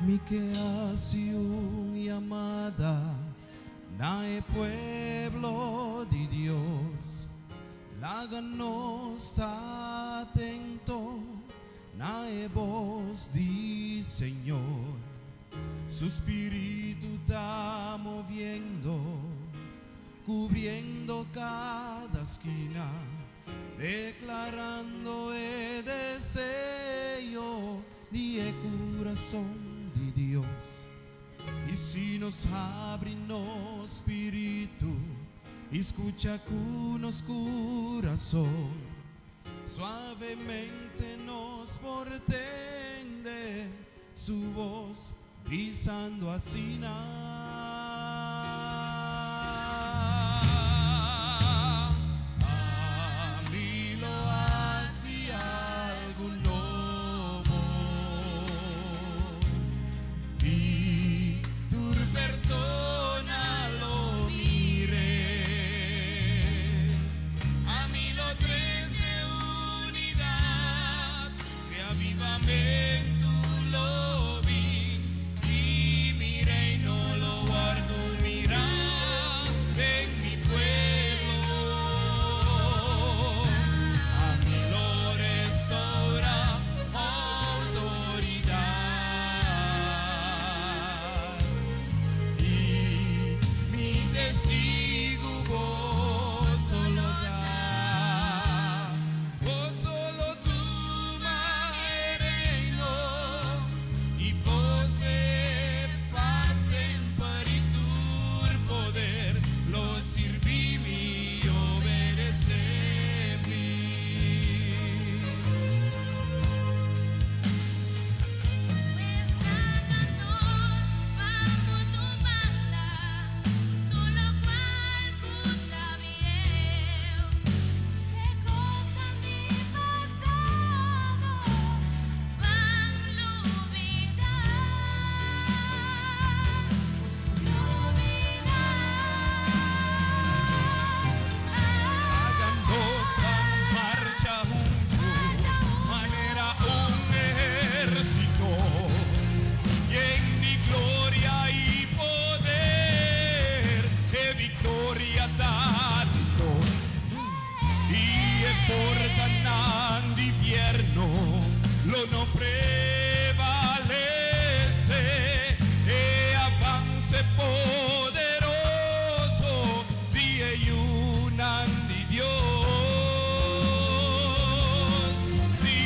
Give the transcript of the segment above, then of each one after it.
Mi ke hasi un yamada na e pueblo di Dios, laga nos ta atento na e bos di Señor. Su spiritu ta moviendo, cubriendo cada skina, declarando e deseo di e curason di Dios. Y si nos habri nos spiritu y scucha cu nos curason, suavemente nos por tende su voz bisando asina. Ami lo hasi algu nobo i tur persona lo mir'é. Ami lo trese unidat, reavivamentu lo bin i mi reino lo wòrdu mirá den mi pueblo. Ami lo restourá outoridat i mi testigu boso lo ta. Boso lo tuma e reino i posee pa semper i tur poder lo sirbi mi i obedece mi. Laga nos ban marcha huntu manera un ehérsito yen di gloria i poder. E viktoria ta di nos i e portanan di fierno lo no prevalesé. E avanse poderoso di e yunan di Dios, di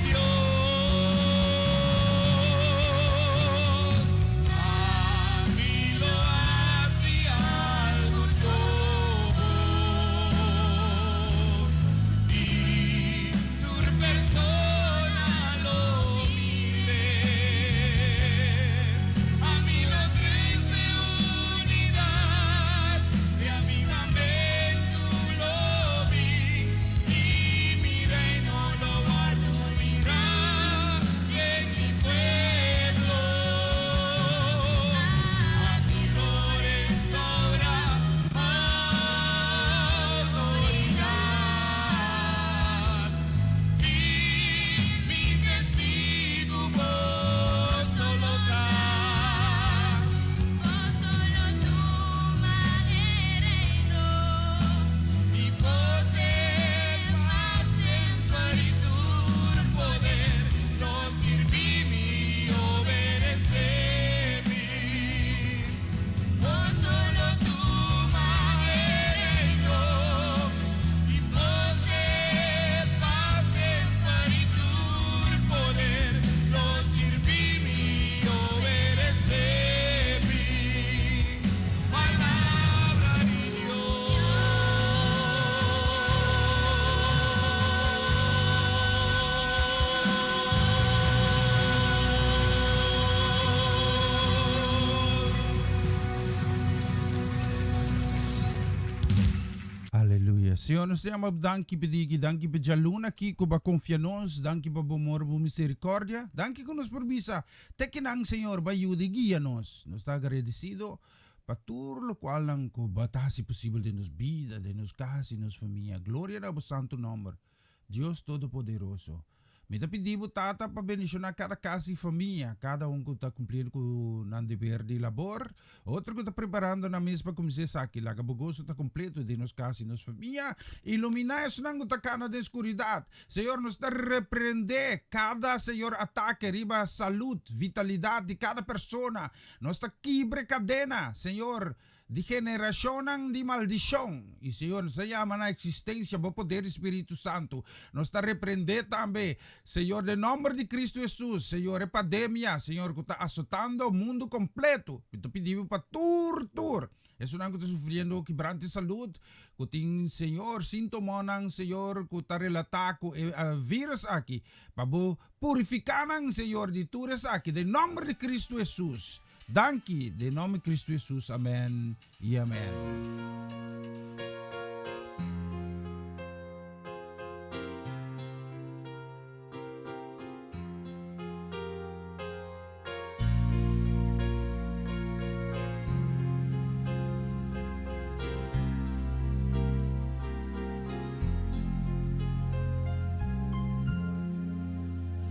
Dios. Ami lo hasi algu nobo i tur persona lo mir'é. Ami lo trese unidat, reavivamentu lo bin i mi reino lo wòrdu mirá den mi pueblo. Ami lo restourá outoridat i mi testigu boso lo ta. Boso lo tuma e reino. I posee pa semper i tur poder lo sirbi mi i obedesé mi. Boso lo tuma e reino i posee pa semper i tur poder lo sirbi mi i obedesé mi. Palabra di Dios. Aleluya. Señor, nos te yama danki p'e aki, danki p'e djaluna aki ku bo a konfia nos, danki pa bo amor, bo miserikordia, danki ku nos por bisa te kinan, Señor, bo a yuda i guia nos. Nos ta agradesido pa tur lokualnan ku bo ta hasi posibel den nos bida, den nos kas i nos famia. Gloria na bo santu nòmber, Dios Todopoderoso. Mi ta pidi bo, Tata, pa bendishoná kada kas i famia, kada un ku ta kumpliendo ku nan deber di labor, otro ku ta preparando nan mes pa kuminsá esaki. Laga bo goso ta kompleto den nos kas i nos famia. Iluminá esnan ku ta kana den skuridat. Señor, nos ta reprendé kada, Señor, atake riba salud, vitalidat di kada persona. Nos ta kibra e kadena, Señor, di generashonnan di maldishon. I Señor, nos ta yama na eksistensia Bo poder di Spiritu Santu. Nos ta reprendé tambe, Señor, den nòmber di Kristu Hesus, Señor, e pademia, Señor, ku ta asotando mundu kompletu. Mi ta pidi Bo pa tur, tur esunnan ku ta sufriendo kibrante salud, ku tin, Señor, síntomonan, Señor, ku ta relatá ku e vírus aki, pa Bo purifiká nan, Señor, di tur esaki, den nòmber di Kristu Hesus. Danki den nome Cristo Jesus amen y amen.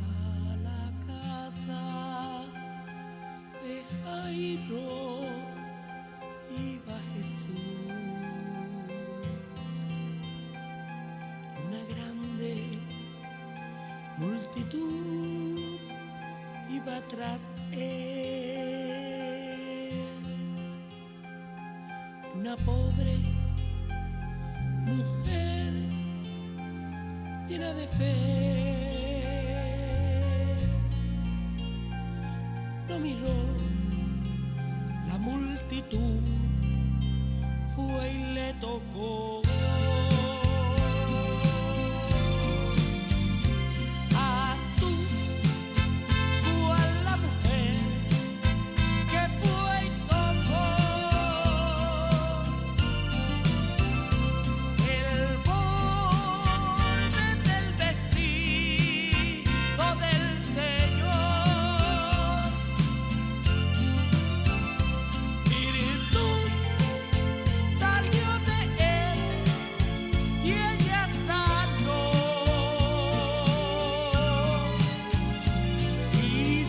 A la casa de Jairo iba Jesús. Y una grande multitud iba tras él. Y una pobre mujer llena de fe no miró la multitud, fue y le tocó. Haz tú cual la mujer que fue y tocó el borde del vestido del Señor. Virtud salió de él y ella sanó. Y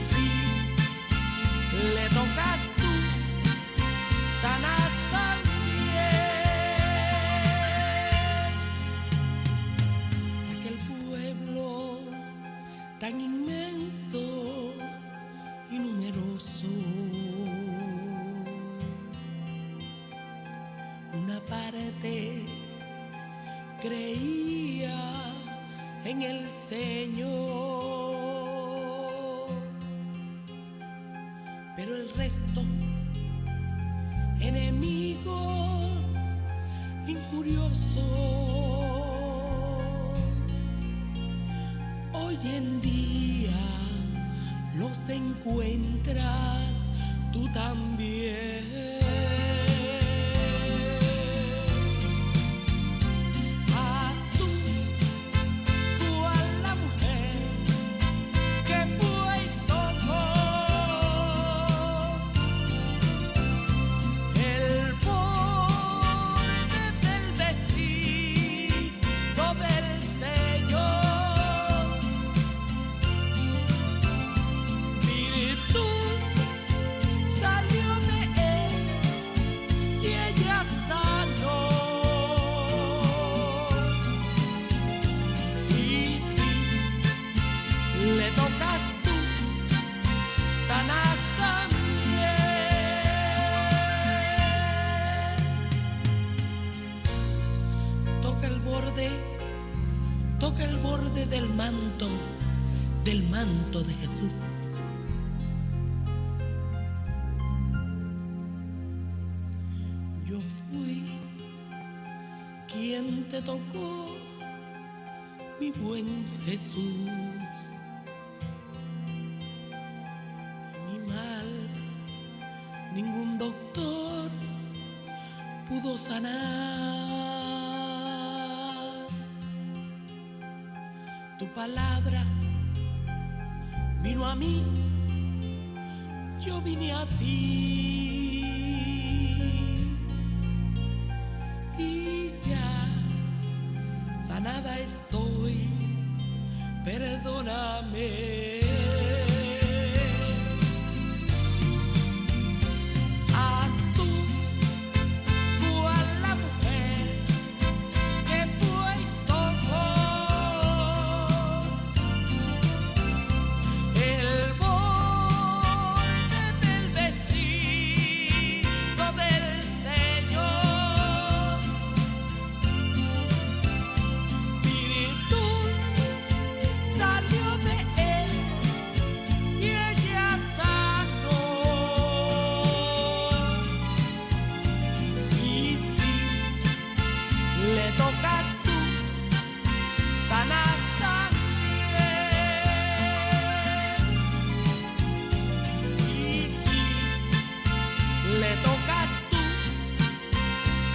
si le tocas tú, sanas también. Aquel pueblo tan inmenso y numeroso. Una parte creía en el Señor, pero el resto, enemigos injuriosos, hoy en día los encuentras tú también. Haz tú cual la mujer que fue y tocó el borde del vestido del Señor. Virtud salió de él y ella sanó. Y si le tocas tú, sanas también. Toca el borde, toca el borde del manto, del manto de Jesús. Yo fui quien te tocó, mi buen Jesús. Mi mal, ningún doctor pudo sanar. Tu palabra vino a mí, yo vine a ti. Y ya sanada estoy. Perdóname. Haz tú cual la mujer que fue y tocó el borde del vestido del Señor. Virtud salió de él y ella sanó. Y si le tocas tú, sanas también. Y si le tocas tú,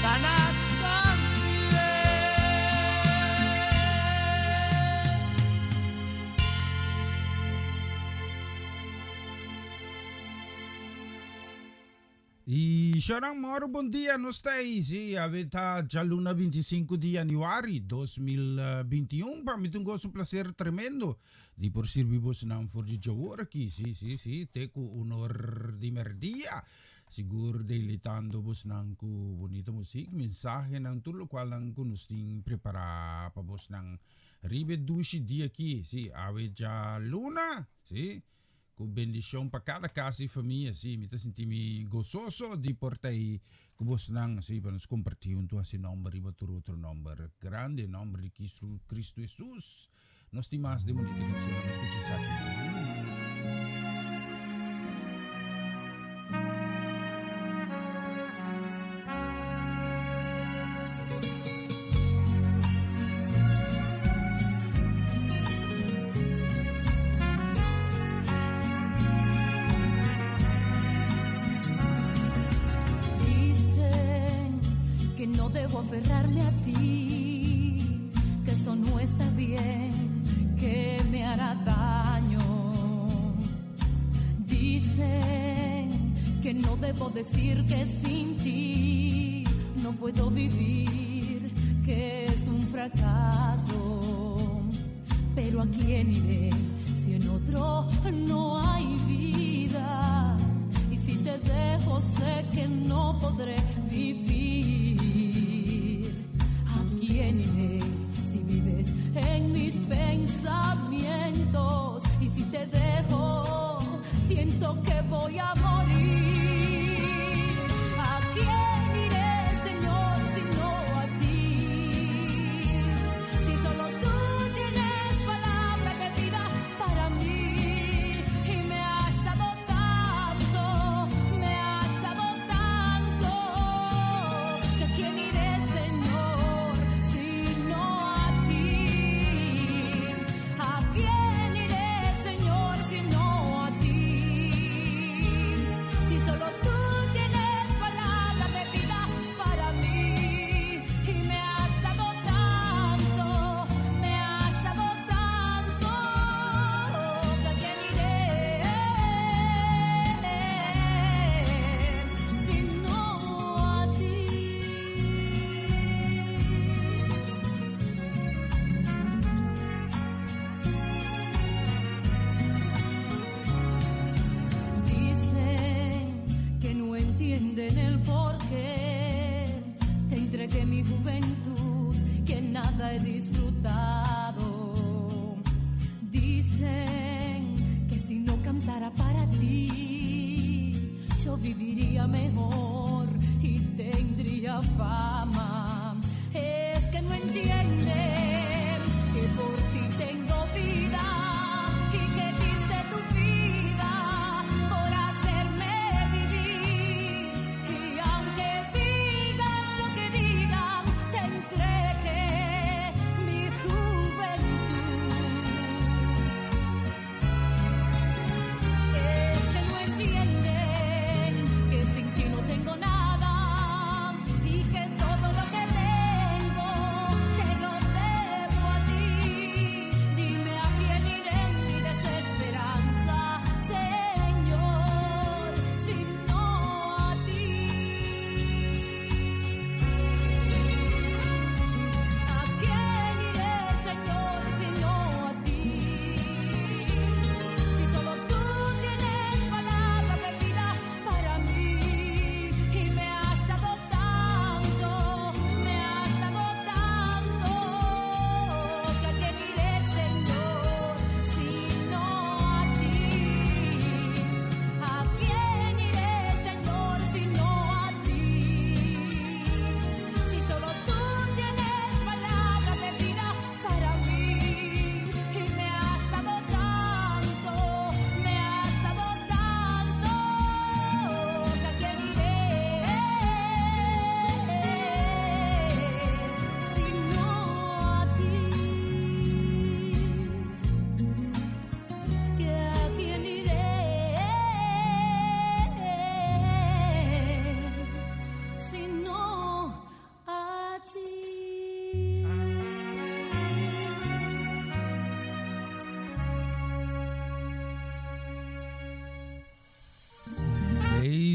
sanas también. I Sharon Moro, bon dia, nos ta ei, sí, awe ta djaluna 25 di januari 2021, pa mi ta un goso, un placer tremendo di por sirbi bosnan for di djawor aki, sí, sí, sí, te ku un or di merdia, sigur deleitando bosnan ku bonita muziek, mensahenan, tur lokualnan ku nos tin prepará pa bosnan riba e dushi dia aki, sí, awe djaluna, sí. Ku bendishon pa kada kas i famia, sí, mi ta sinti mi gososo di por ta ei ku bosnan, sí, pa nos kompartí huntu hasi nòmber riba tur otro nòmber grandi, e nòmber di Kistru, Kristu Hesus. Nos tin mas den bunita kanshon, nos skucha esaki. Dicen que no debo aferrarme a ti, que eso no está bien, que me hará daño. Dicen que no debo decir que sin ti no puedo vivir, que es un fracaso. Pero a quién iré si en otro no hay vida? Y si te dejo sé que no podré vivir. ¿A quién iré si vives en mis pensamientos? Y si te dejo, siento que voy a morir. ¿A quién iré, Señor, si no a ti? Si solo tú tienes palabra de vida para mí y me has dado tanto, me has dado tanto, ¿que a quién iré, Señor, si no a ti? ¿A quién iré, Señor, si no a ti? Si solo tú tienes palabra de vida para mí y me has dado tanto, me has dado tanto, ¿que a quién iré si no a ti? Dicen que no entienden el porqué. Te entregué mi juventud, que nada he disfrutado. Dicen que si no cantara para ti, yo viviría mejor y tendría fama. Es que no entienden que por ti tengo vida y que diste tu vida por hacerme vivir. Y aunque digan lo que digan, te entregué mi juventud. Es que no entienden que sin ti no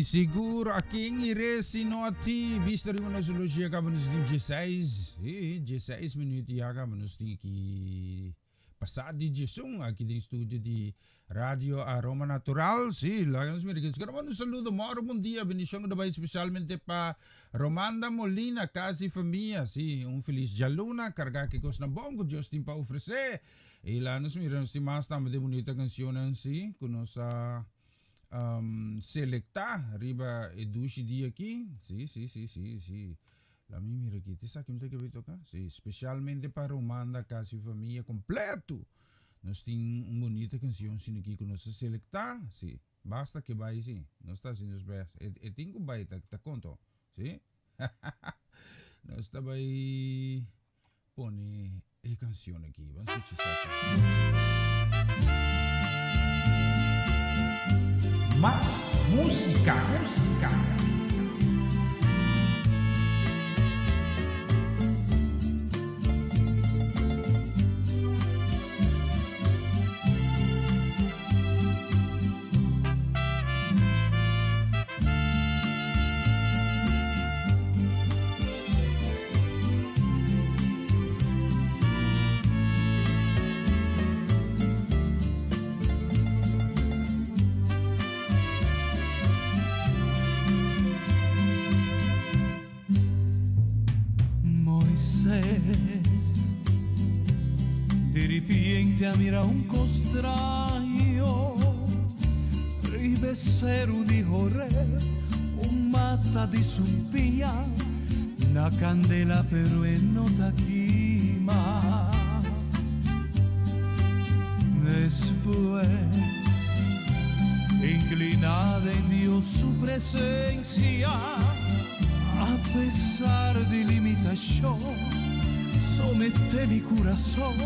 Sigur, a ken iré si no a ti? Bista riba nos horloge ya kaba nos tin dieseis, sí, dieseis minuut ya kaba nos tin aki pasá di diesun aki den studio di Radio Aroma Natural. Sí, laga nos mira ki. Nos manda un saludo, moro bon dia, bendicion ku ta bai especialmente pa Romanda Molina, kas i famia. Sí, un felis djaluna, kargá ki kosnan bon ku Dios tin pa ofresé. I laga nos mira, nos tin mas tambe den bunita kansionnan, sí, ku nos a Selektá riba e dushi dia aki. Sí, sí, sí, sí, sí. La mi mira aki. Te esaki mi ta kebe toka? Sí, spesialmente pa Romanda kasi famia kompleto. Nos tin un bonita kansion sino aki ku nos a selektá. Sí, basta ke bai sí. Nos ta hasi nos best. E, e tin ku bai, ta, ta konto. Sí? Nos ta bai Pone e cancion aki. Ban scucha esaki. Mas musica, musica. Moisés di ripiente a mira un cos straño riba e ceru di Horeb, un mata di sumpiña na candela pero e no ta kima. Despues, inclina den Dios su presencia, a pesar di limitacion, somete mi curason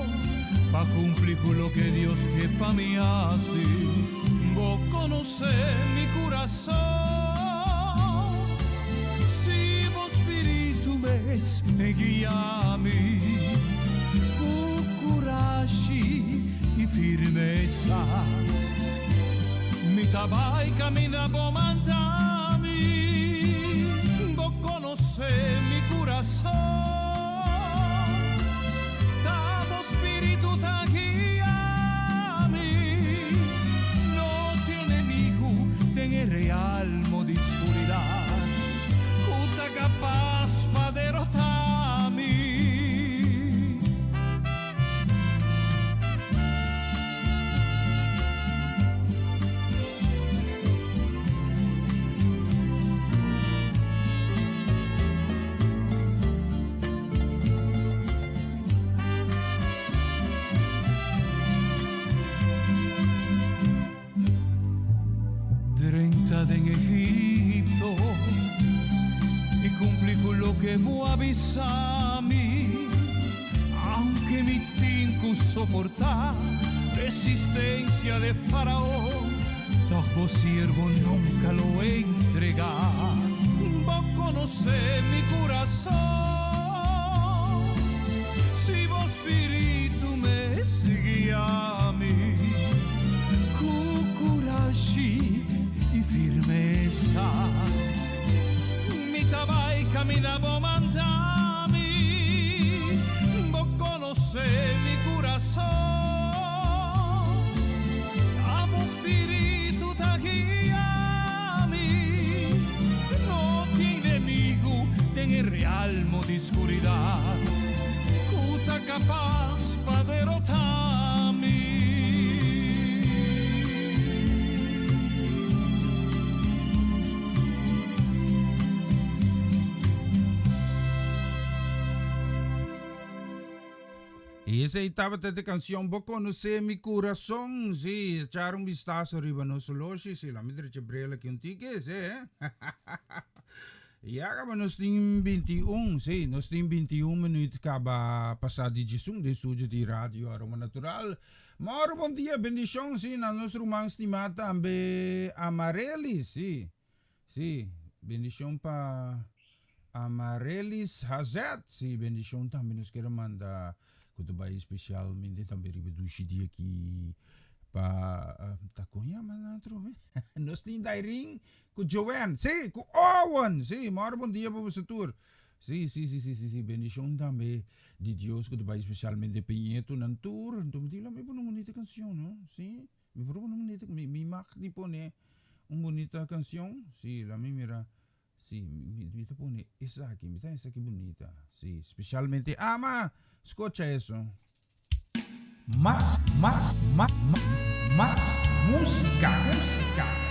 pa cumpli cu loke Dios ke pa mi haci. Bo conoce mi curason, si bo spiritu mes e guia mi cu curashi y firmesa. Mi ta bai caminda bo manda mi, bo conoce mi curason, ta bo spiritu ta guia mi, no tin enemigu den e realmo di scuridad cu ta capas pa derota mi. Drenta den Egipto i cumpli cu loke bo a bisa mi. Aunke mi tin cu soporta resistencia de Faraon, tog bo siervo nunca lo entrega. Bo conoce mi curason, si bo spiritu mes guia mi cu curashi y firmesa. Mi ta bai camina bo manda mi, bo conoce mi curason, ta bo spiritu ta guia mi, no tin enemigo den e realmo di scuridad cu ta capaz pa derota mi. Y esey tabata e cancion Bo Conoce Mi Curason. Sí, echar un vistazo riba nos oloshi. Sí, la mi drecha bril aki un tiki, sí. Ya caba nos tin 21, sí, nos tin 21 minuut caba pasa di djesun den studio di Radio Aroma Natural. Mauro bon dia, bendicion, sí, na nos ruman stima tambe Amarelis, sí. Sí, bendicion pa Amarelis Hazet. Sí, bendicion tambe nos quiere manda cu ta bay especialmente tambe riba dushi dia aki. Pa ta kon yama nan atrobe? Nos tin Dairin ku Joanne, sí, ku Owen, sí, mòrdu bon dia pa boso tur. Sí, sí, sí, sí, sí, sí, bendishon tambe di Dios ku ta bai spesialmente pa e ñetunan tur. Anto mi tin lami pone un bunita kanshon, no? Sí, mi por pone un bunita, mi, mi mag di pone un bunita kanshon? Sí, lami mira. Sí, mi, mi ta pone esaki, mi ta esaki bunita. Sí, specialmente ama, scocha eso. Mas, mas, ma, ma, mas musica, musica.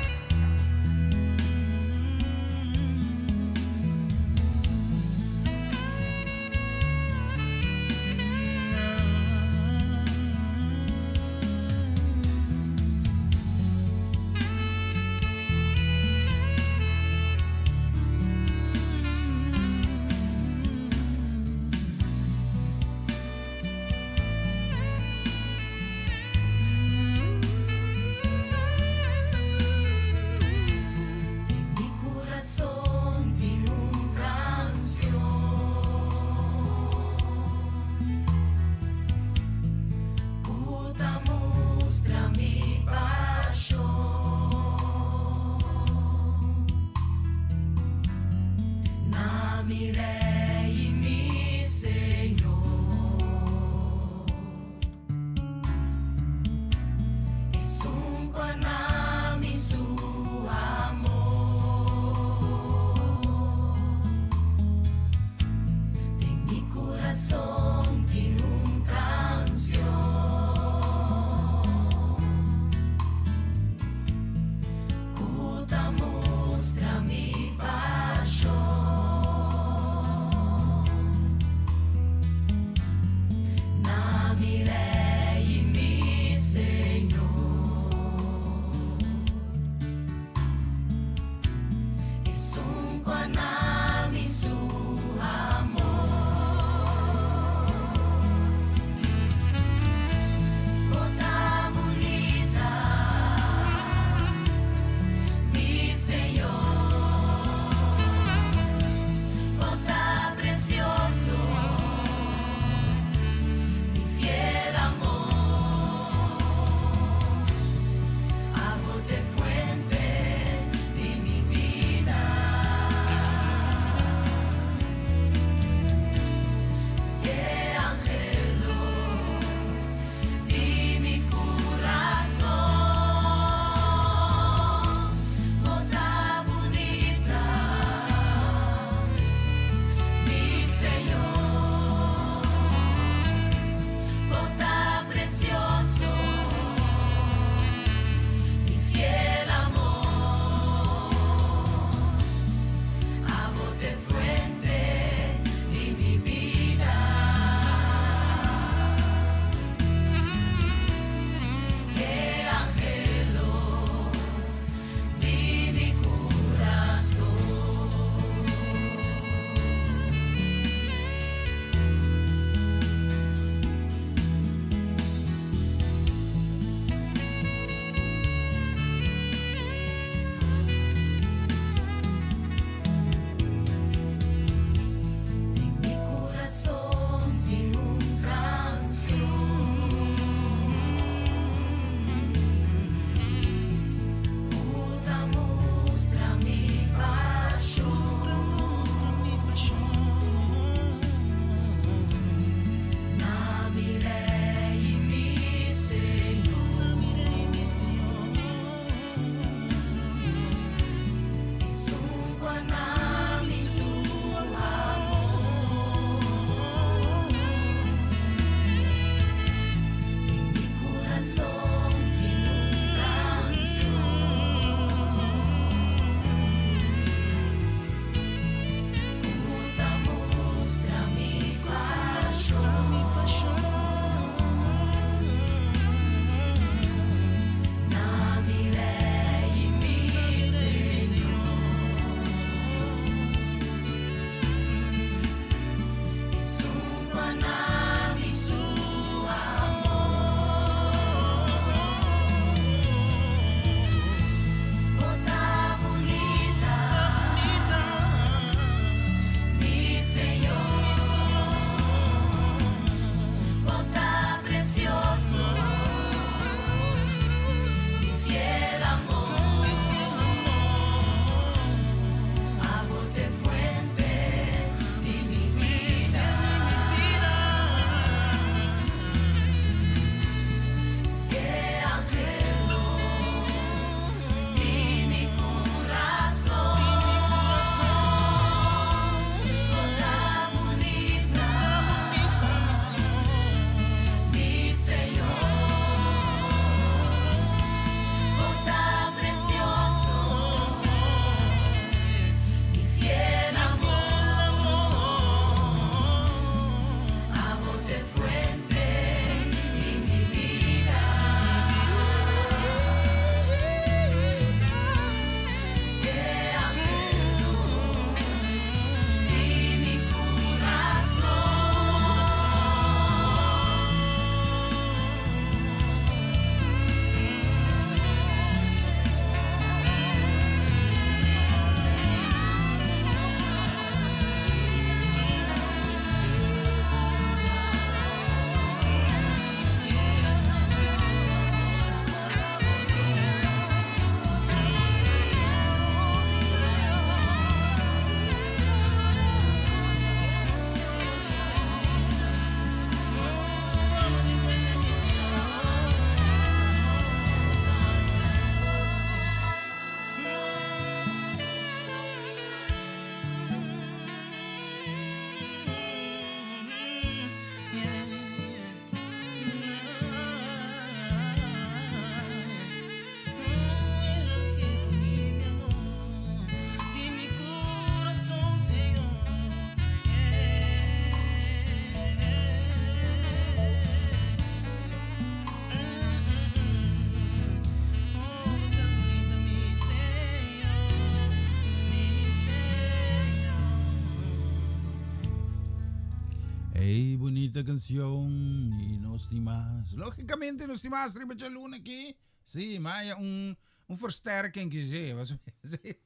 Bunita cancion y nos tin mas. Logicamente nos tin mas riba djaluna aki. Sí, maya un un versterking ki sí. Vas sí.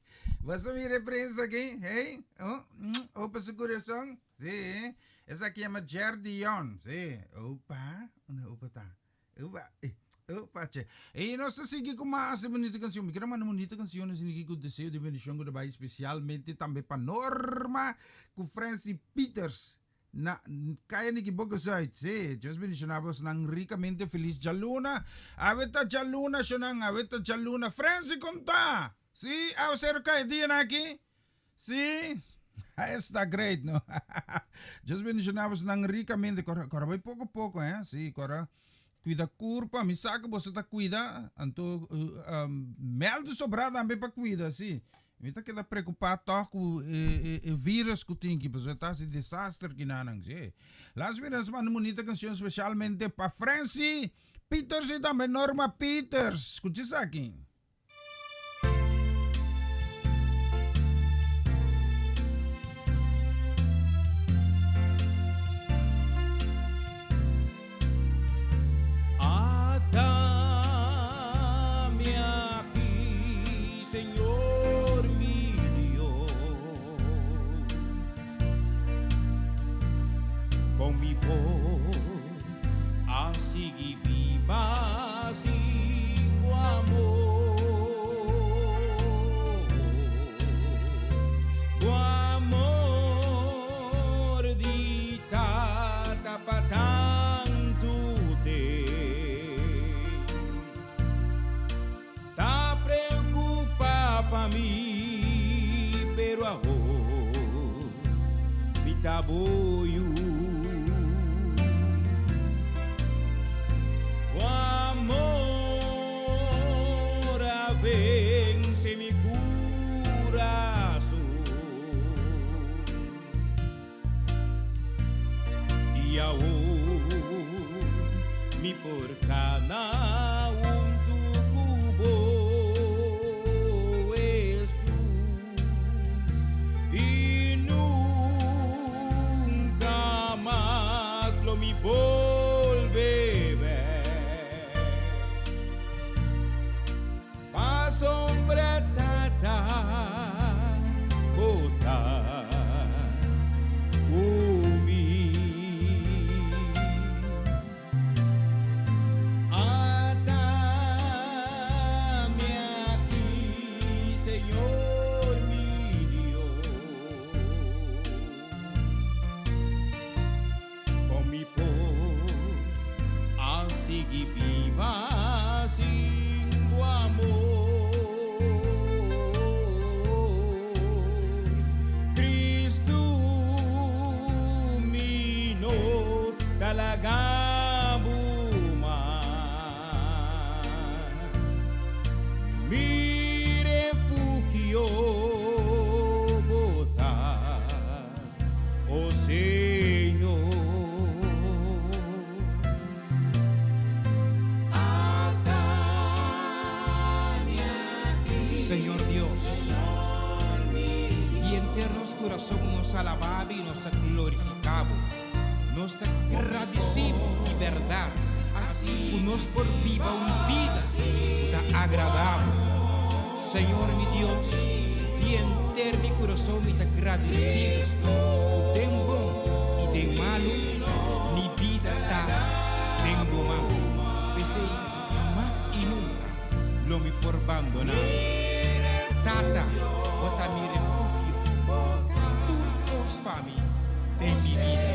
Vas a mira e prensa aki? Hey, oh, mm, opa su corazon. Sí. Esaki yama Jer Dion. Sí. Opa, unda opa ta? Opa, eh, opa che. Y nos ta sigui cu mas de bunita cancion. Mi quiero manda bunita canciones aquí cu deseo de bendición cu ta bay especialmente tambe pa Norma cu Francie Peters na Kaya Niki Boca Zuid. Sí, Dios bendiciona bosnan ricamente. Feliz djaluna. Awe ta djaluna, shonan. Awe ta djaluna. Francie, con ta? Sí, awe cero cay dia na aki. Sí, esta great, no? Dios bendiciona bosnan ricamente. Cora, cora bay poco poco, eh? Sí, cora cuida curpa. Mi sa cu boso ta cuida, anto um, meldo sobra tambe pa cuida, sí. Mi ta keda preocupa toch cu e, e, e virus cu tin ki, pasobra ta haci desaster kinanan, sí. Las mira nos manda un bonita cancion specialmente pa Francie Peters y tambe Norma Peters. Scucha esaki. Atami aki, Señor mi Dios, con mi por a sigui biba sin bo amor. Bo amor di tata pa tantu ten ta preocupa pa mi, pero awor mi ta bo yu. Bo amor a vence mi curason. I awor mi por cana huntu cu bo, Hesus, i nunca mas lo mi bolbe bek. Pasobra Tata bo ta ku mi. Atami aki, Señor mi Dios. Con mi por a sigui biba sin bo amor? Cristo mi no ta laga bo mas. Mi refugio bo ta. Oh Señor. Señor Dios, di henter nos curason nos alabá bo y nos ta glorificá bo. Nos ta gradicí bo di berdad cu nos por biba un bida cu ta agradá bo. Señor mi Dios, di henter mi curason mi ta gradicí bo cu den bon y den malu mi bida ta den bo man. P'esei hamas y nunca lo mi por bandoná bo. Tata, bo ta mi refugio, tur cos pa mi den mi bida.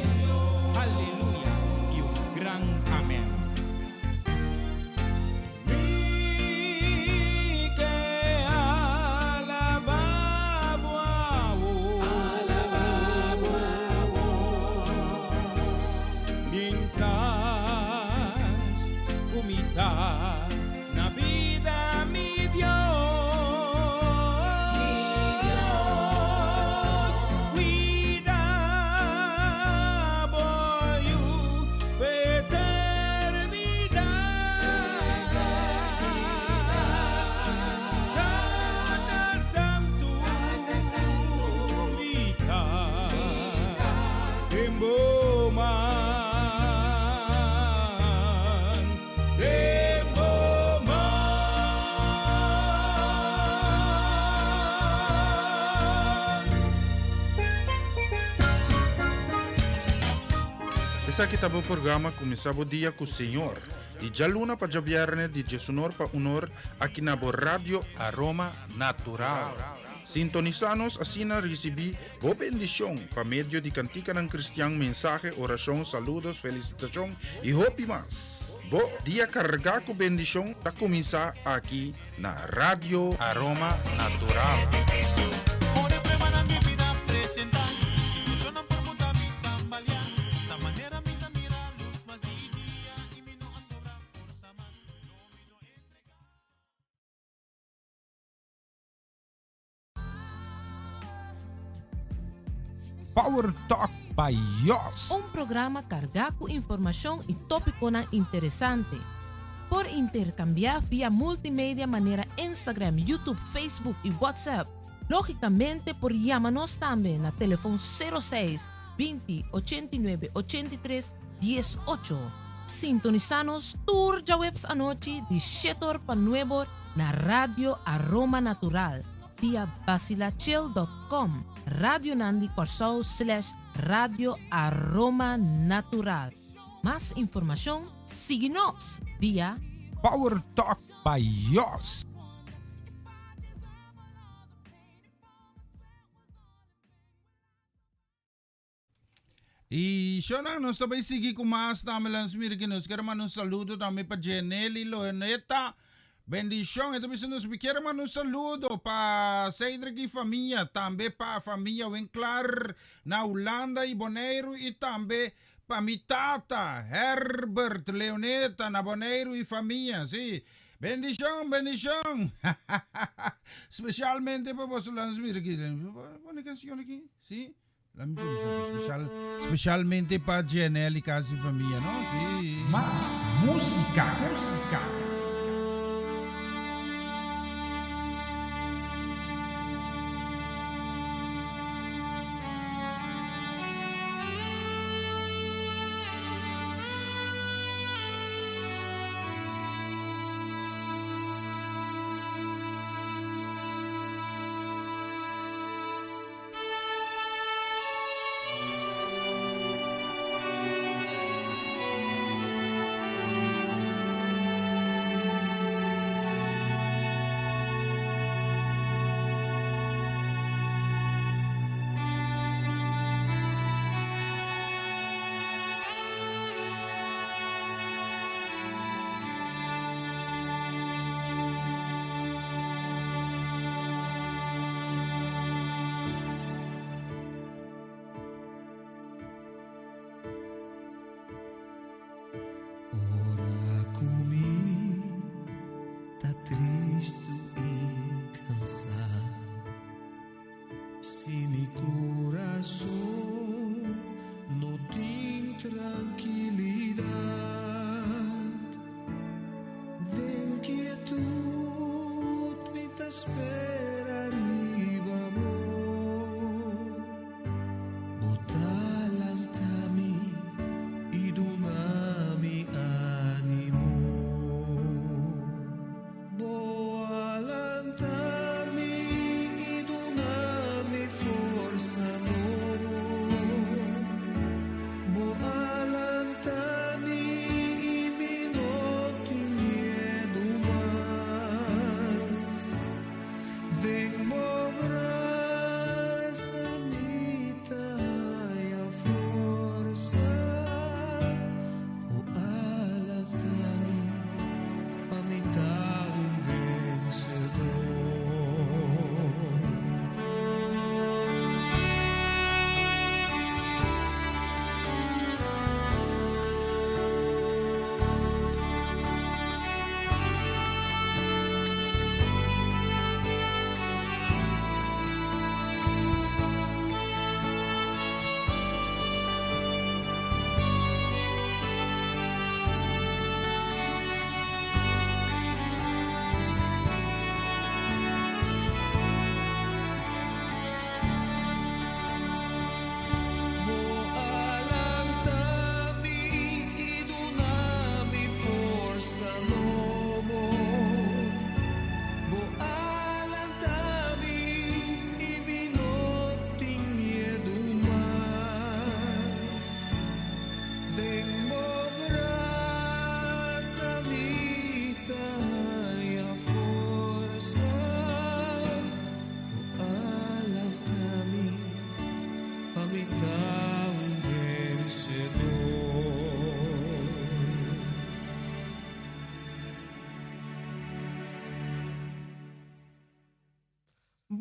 Aleluya y un gran amen. Mi ke alabá bo awor. Mientras ku mi ta na bida mi Dios, cuida bo yu pa eternidad. Tata Santu mi ta den bo man. Esaki ta bo programa Kuminsá Bo Dia ku Señor, di djaluna pa djabièrnè di djesunor pa unor aki na bo Radio Aroma Natural. Sintonisá nos asina risibí bo bendishon pa medio di kantikanan kristian, mensahe, orashon, saludos, felisitashon i hopi mas. Bo dia kargá ku bendishon ta kuminsá aki na Radio Aroma Natural. Power Talk by Jos. Un programa kargá ku informashon i tópikonan interesante. Por interkambiá via multimedia manera Instagram, YouTube, Facebook i WhatsApp. Lógikamente por yama nos tambe na telefon 06 20 89 83 18. Sintonisá nos tur djaweps anochi di shetor pa nuebor na Radio Aroma Natural via basilachel.com, Radionan di Kòrsou slash Radio Aroma Natural. Mas informashon sigui nos via. Power Talk by Jos. Y shona, nos ta bay sigui cu mas tambe lans mira ki nos kier manda un saludo tambe pa Jenely Loeneta. Bendicion, e ta bisa nos mi kier manda un saludo pa Cedric y famia, tambe pa famia Winklaar na Hulanda y Boneiru y tambe pa mi tata Herbert Leoneta na Boneiru y famia. Si, bendicion, bendicion. Specialmente pa boso lans mira ki. Pone cancion aki, si. La mi pone esaki special, specialmente pa Janelle y casi familia, no? Sí. Mas música, música.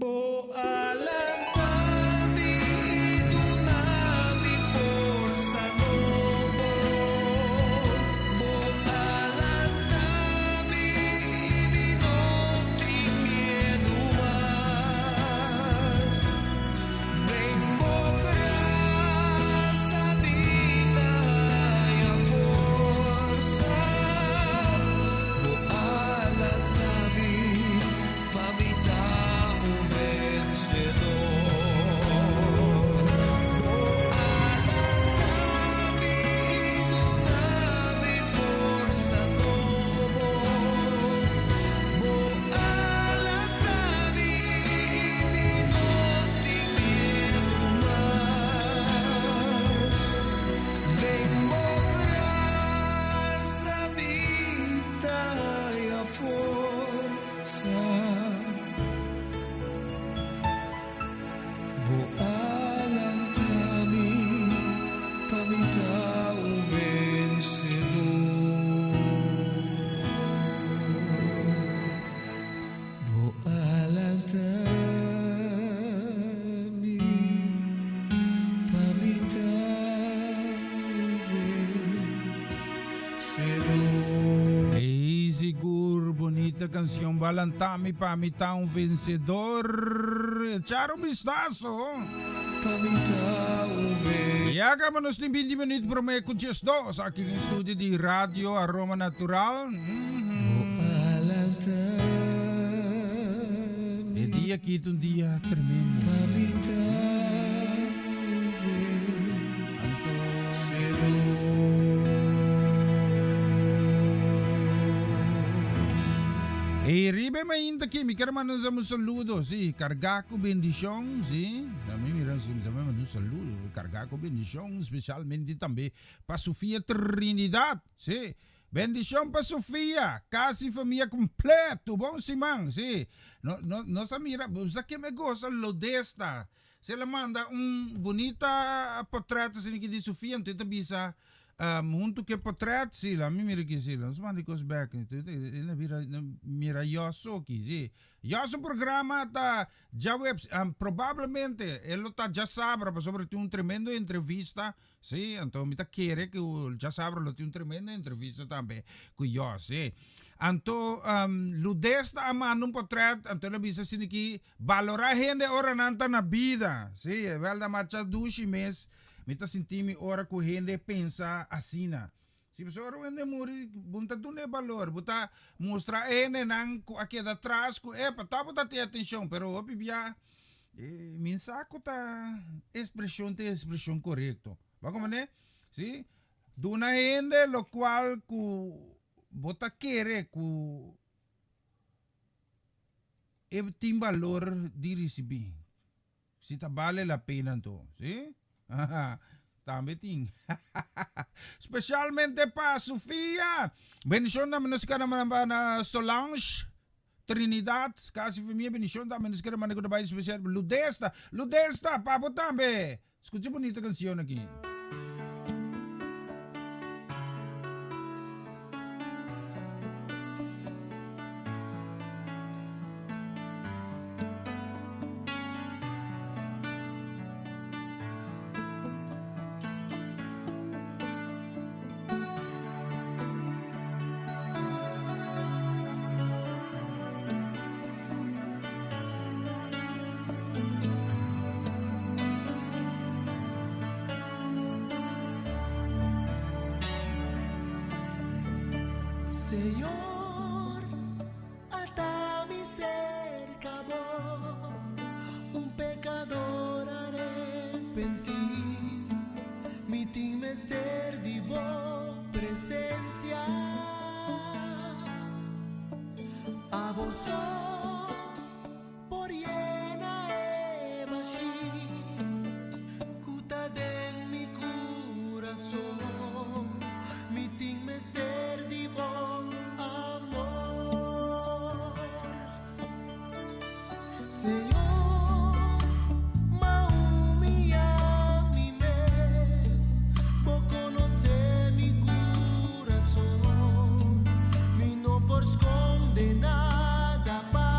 Bo a lanta mi i duna mi forsa nobo. Bo a lanta mi i mi no tin miedu mas. Den bo brasa mi ta haña forsa. Bo a lanta mi pa mi ta un vencedor. Bo a lanta mi i duna mi forsa nobo. Bo a lanta mi i mi no tin miedu mas. Den bo brasa mi ta haña forsa. Bo a lanta mi pa mi ta un vencedor. Bo a lanta mi pa mi ta un vencedor. Ey, sigur, bunita cancion. Bo a lanta mi pa mi ta un vencedor. Echar un vistazo. Pa mi ta un vencedor. Ya caba nos tin 20 minuut prome cu 12 aki den studio di Radio Aroma Natural. Bo a lanta mi. E dia aki ta un dia tremendo. Pa mi ta un vencedor. Ey, riba e mainta aki mi kier manda un saludo, si, carga cu bendicion, si. Tambe mira, si, mi tambe manda un saludo, carga cu bendicion, specialmente tambe pa Sofia Trinidad, si. Bendicion pa Sofia, casi famia completo, bon siman, si. No, no, nos a mira, bo sa ke me goza Lodesta, si el a manda un bunita portret asina aki di Sofia, anto e ta bisa, Huntu ku e potret, si, la mi mira aki, si, la nos manda e kos bek. E na bira, mira Yoso aki, si. Yoso programa ta djaweps, probablemente e lo ta djasabra pasobra tin un tremendo entrevista, si, anto mi ta kere ku djasabra lo tin un tremendo entrevista tambe ku Yos, si. Anto Ludes ta a manda un potret, anto el a bisa asina aki, balora hende ora nan ta na bida, si, e wèl ta macha dushi mes. Mi ta sinti mi ora ku hende pensa asina. Si pasobra ora un hende muri, bo no ta duna e balor. Bo ta mustra e hendenan ku a keda tras ku epa, ta bo ta tin atenshon. Pero hopi bia mi sa ku ta ekspreshon ta e ekspreshon korekto. Bo a komprende? Si, duna hende lokual ku bo ta kere ku e tin balor di risibí. Si ta bale la pena anto, si? Tambe tin. Specialmente pa Sofia. Bendicion tambe nos kere manda na Solange Trinidad, casi famia bendicion tambe nos kere manda ku ta bai special Ludesta. Ludesta, pa bo tambe. Scucha bonita cancion aki. Señor, ata mi cerca bo, un pecador arepentí. Mi tin mester di bo presencia. Abo so por yena e bashí ku ta den mi kurason. Mi tin mester di bo amor. Señor, m'a humillá mi mes, bo konosé mi kurason. Mi no por skonde nada pa.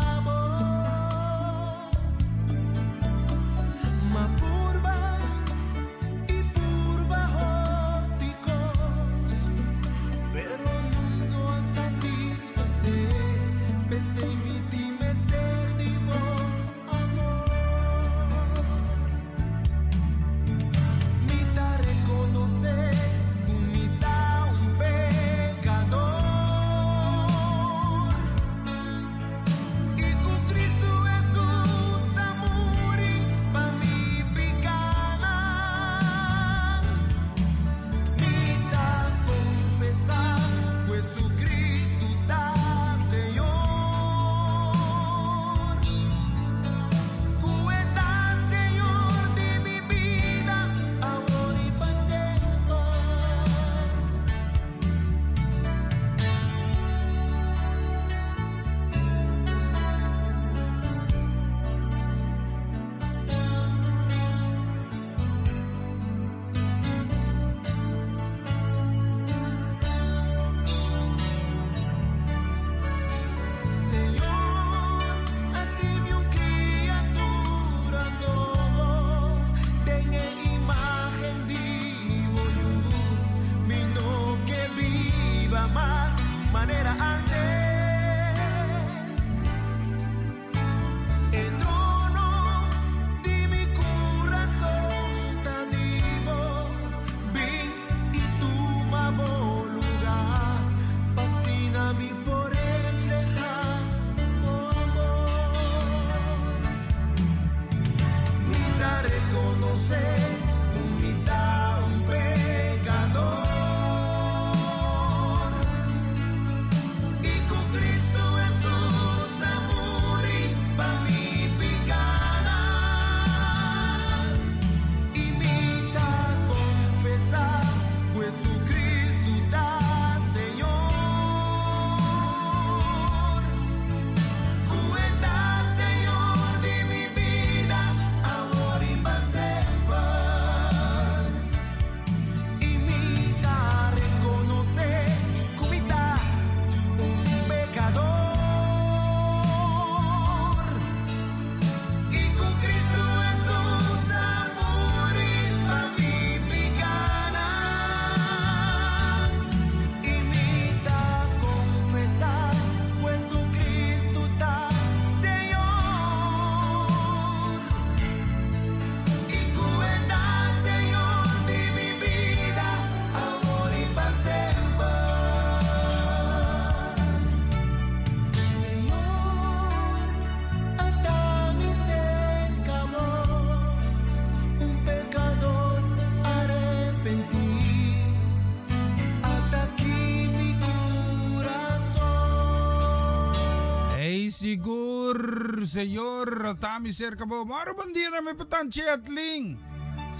Sigur, Señor, ta mi cerca bo. Moro bon dia na mi pa Tan Chetlin.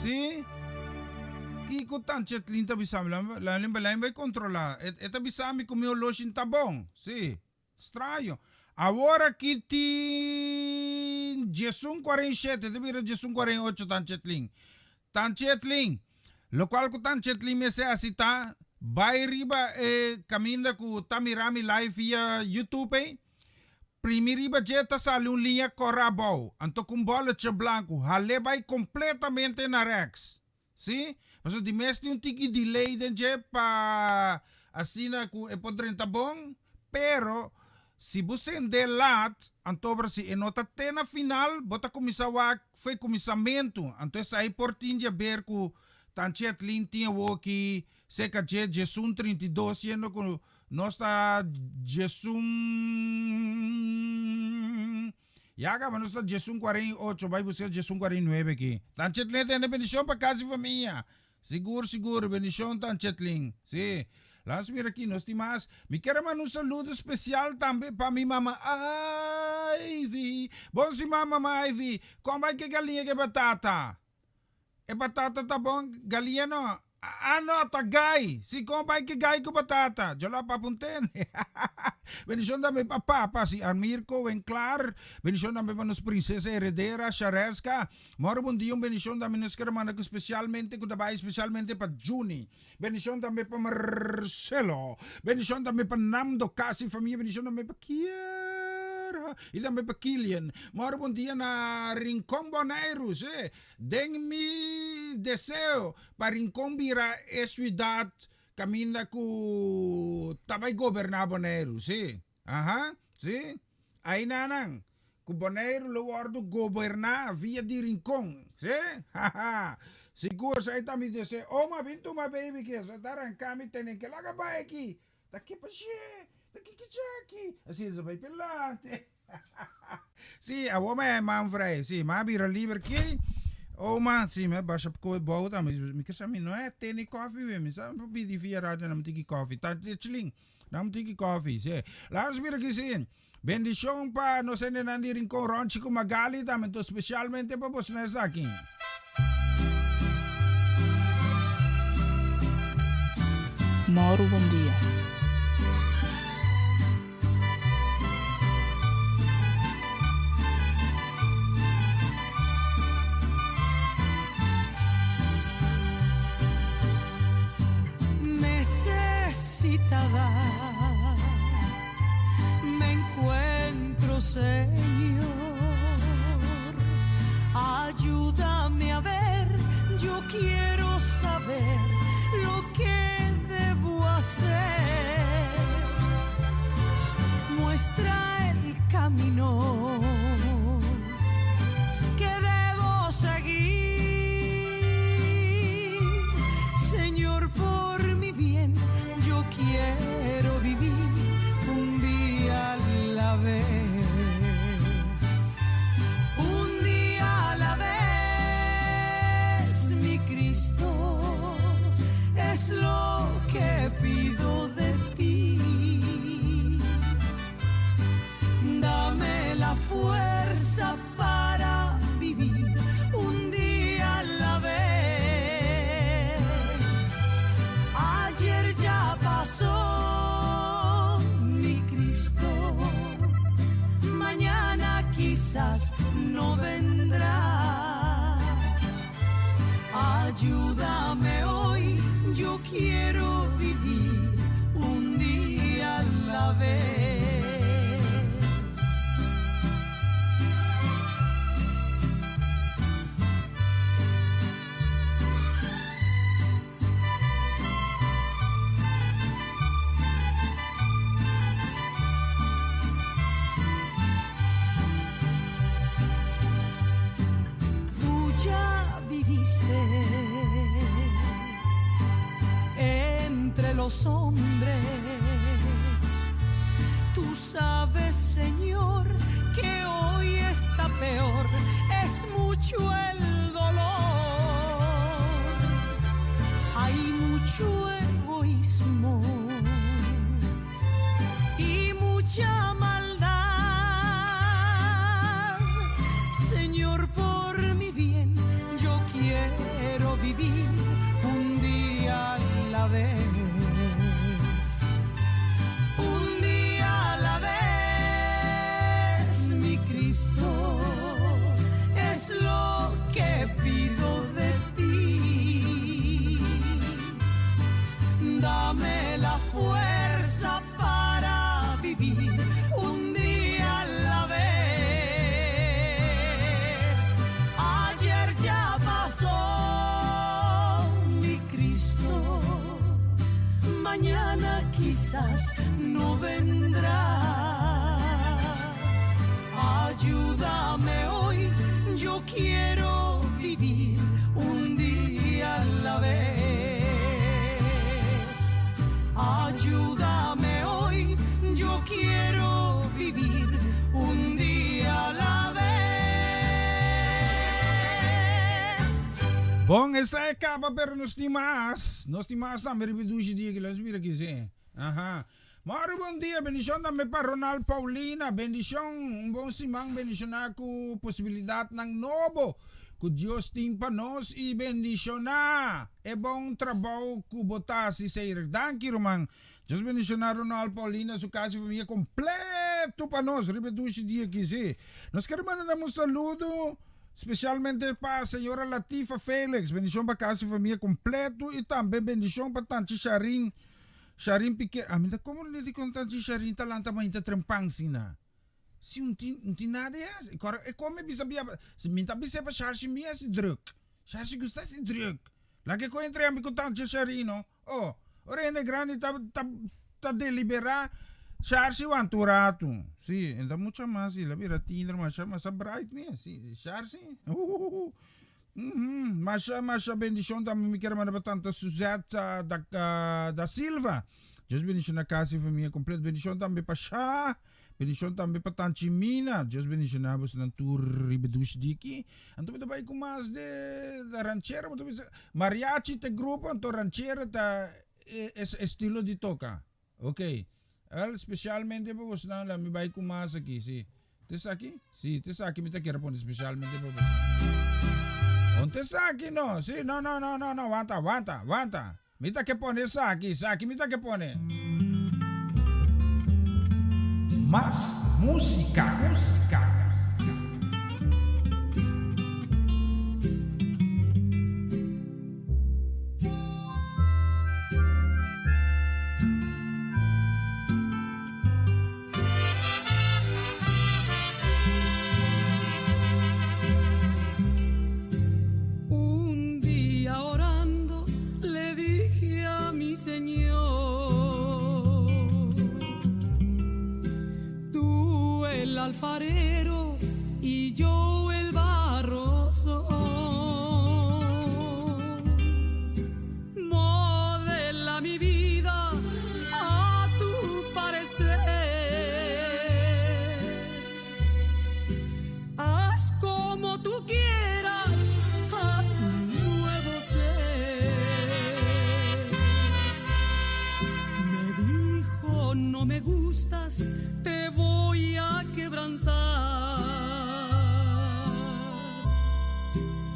Si? Kiko Tan Chetlin ta bisa mi? La la la bai controla. E, e ta bisa mi ku mi oloshi ta bon. Si. Straño. Awor aki tin diesun cuarenta y shete, ta bira diesun cuarenta y ocho Tan Chetlin. Tan Chetlin, locual cu Tan Chetlin mester haci ta bay riba e caminda cu ta mira mi live via YouTube ey, primi riba dje ta sali un liña cora abao, anto cu un bolletje blanco, hal'e bay completamente na rechts. Sí, pasobra di mes tin un tiki delay den dje pa asina ku e por drenta bon, pero si bo sende lat, antobra si e no ta te na final, bo ta kuminsá wak fo'i kuminsamentu, anto esei por tin di aber ku Tanchi Atlin tin awoki serka dje djesun 32 siendo ku nos ta djesun. Ya caba nos ta djesun 48, bai busca djesun 49 aki. Tan Chetlin tene bendicion pa casa y famia. Sigur, sigur, bendicion Tan Chetlin. Si. Laat nos mira aki, nos tin mas. Mi kier a manda un saludo special tambe pa mi mama Ivy. Bon siman mama Ivy. Con bai ke galiña ke batata? E batata ta bon, galia no. Ah no, ta gai. Si kon bai ki gai ku batata. Yo la papa un tene. Bendicion tambe pa papa, si Armir Cohen Klaar. Bendicion tambe pa nos princesa heredera, Shareska. Moro bon dia, un bendicion tambe nos kere manda ku specialmente ku ta bai specialmente pa Juni. Bendicion tambe pa Marcelo. Bendicion tambe pa Nando Casi famia. Bendicion tambe pa Kiera y tambe pa Kilian. Moro bon dia na Rincon Boneiru. Si. Den mi deseo pa Rincon bira e ciudad caminda cu ta bay goberna Boneiru, si. Aha, si. Aynanan, cu Boneiru lo wordo goberna via di Rincon, si. Haha. Sigur, esey ta mi deseo. Oma, bin tuma baby ki, esey ta ranca mi tene ke laga bay aki. Ta ki pa she, ta ki ki chaki. Asina ta bay pelante. Sí, awor mi a man vrij. Sí, mi a bira liber ki. Oma, sí, mi a basha koe bou tambe. Mi ke sa mi no e tene koffie we. Mi sa mi pidi via radio na mi tiki koffie. Ta chilin. Na mi tiki koffie, sí. Laat ons mira ki sí. Bendicion pa nos hendenan di Rincon Ronchi ku Magali tambe, enton specialmente pa bos mes aki. Mauro bon dia. Necesitada me encuentro, Señor. Ayúdame a ver, yo quiero saber lo que debo hacer. Muestra el camino que debo seguir. Señor, por mi bien, yo quiero vivir un día a la vez. Un día a la vez, mi Cristo, es lo que pido de ti. Dame la fuerza para vivir un día a la vez. Ayer ya pasó, mi Cristo. Mañana quizás no vendrá. Ayúdame hoy, yo quiero vivir un día a la vez. Tú ya viviste entre los hombres. Tú sabes, Señor, que hoy está peor, es mucho el dolor. Hay mucho egoísmo y mucha maldad. Bon, esei a kaba, pero nos tin mas. Nos tin mas tambe riba e dushi dia aki. Laat nos mira aki, si. Aha. Mòru bon dia, bendishon tambe pa Ronald Paulina. Bendishon, un bon siman bendishoná ku posibilidatnan nobo ku Dios tin pa nos i bendishoná e bon trabou ku bo ta hasi, Seirek. Danki, ruman. Dios bendishoná Ronald Paulina, su kas i famia kompleto pa nos riba e dushi dia aki, si. Nos kere manda nan un saludo spesialmente pa señora Latifa Felix. Bendishon pa kas i famia kompleto i tambe bendishon pa tanchi Sharin Sharin Piquer. Ami ta komo di kon tanchi Sharin ta lanta mainta trempan asina. Si un tin un tin nada di hasi. Kor e kome bisa bia si mi ta bis'é pa Sharshi mi hasi druk. Sharshi gusta hasi druk. Laga e kohe entre ami ku tanchi Sharin no. Oh, ora hende grandi ta ta ta deliberá Sharshi wanta un ratu. Si, e ta mucha mas si, el a bira tiener masha masha bright mes. Si, Sharshi, uhuhuhu. Uhum, masha masha bendishon tambe mi kier manda pa tanta Suzette da da Silva. Dios bendishona kas i famia kompleto. Bendishon tambe pa Sha. Bendishon tambe pa tanchi Mina. Dios bendishona bosonan tur riba dushi di aki. Anto mi ta bai ku mas de ranchera. Bo ta bisa mariachi ta e grupo anto ranchera ta e estilo di toka. Ok. Wel specialmente pa bosonan la mi bai ku mas aki si. Ta esaki? Si, ta esaki mi ta kier pone specialmente pa bosonan. On ta esaki no. Si, no no no no no wanta wanta wanta. Mi ta ke pone esaki, esaki mi ta ke pone. Mas musica, musica. Un dia orando le dije a mi Señor, Tú el alfarero y yo el barro soy. Modela mi vida a tu parecer. Haz como tú quieras, hazme un nuevo ser. Me dijo, no me gustas, te voy a quebrantar.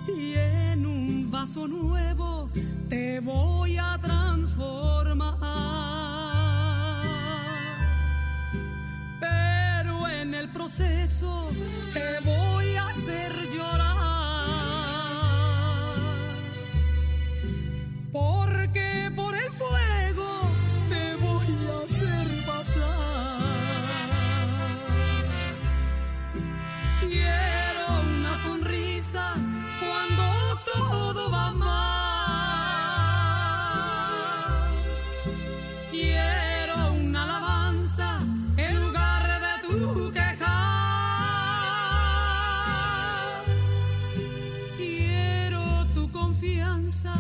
Y en un vaso nuevo te voy a transformar. Pero en el proceso te voy a hacer llorar. Porque por el fuego te voy a hacer pasar. Quiero una sonrisa cuando todo va mal. Quiero una alabanza en lugar de tu quejar. Quiero tu confianza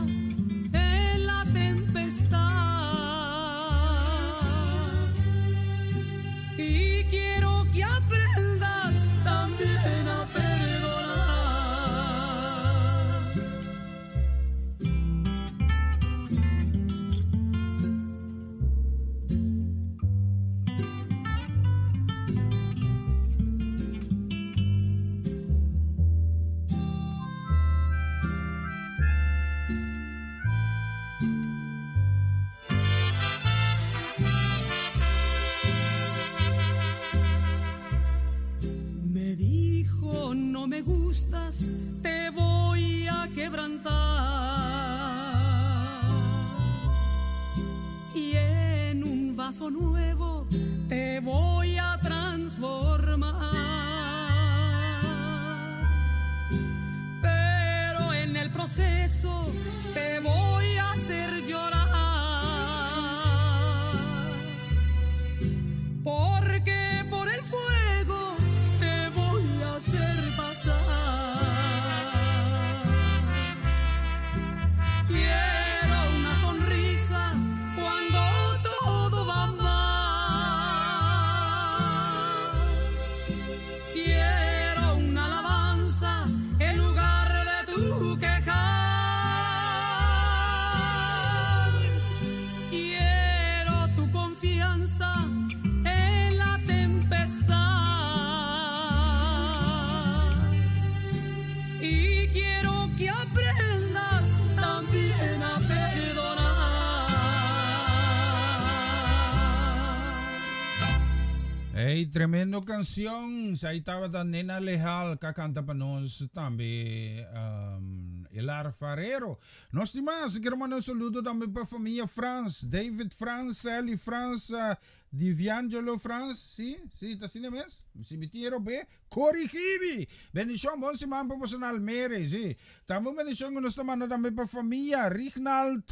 en la tempestad. Y quiero que aprendas también a perdonar. Me dijo, no me gustas, te voy a quebrantar. Y en un vaso nuevo te voy a transformar. Pero en el proceso te voy a hacer llorar. Porque por el fuego te voy a hacer pasar. Quiero una sonrisa cuando todo va mal. Quiero una alabanza en lugar de tu quejar. Ey, tremendo cancion. Esey tabata Nena Leal cu a canta pa nos tambe um, El Alfarero. Nos tin mas, quiero manda un saludo tambe pa familia Frans, David Frans, Sally Frans, Diviangelo Frans, si, si, ta asina mes? Si mi tin ero be, corigi mi! Bendicion, bon siman pa boso na Almere, si. Tambe un bendicion cu nos ta manda tambe pa familia Rignald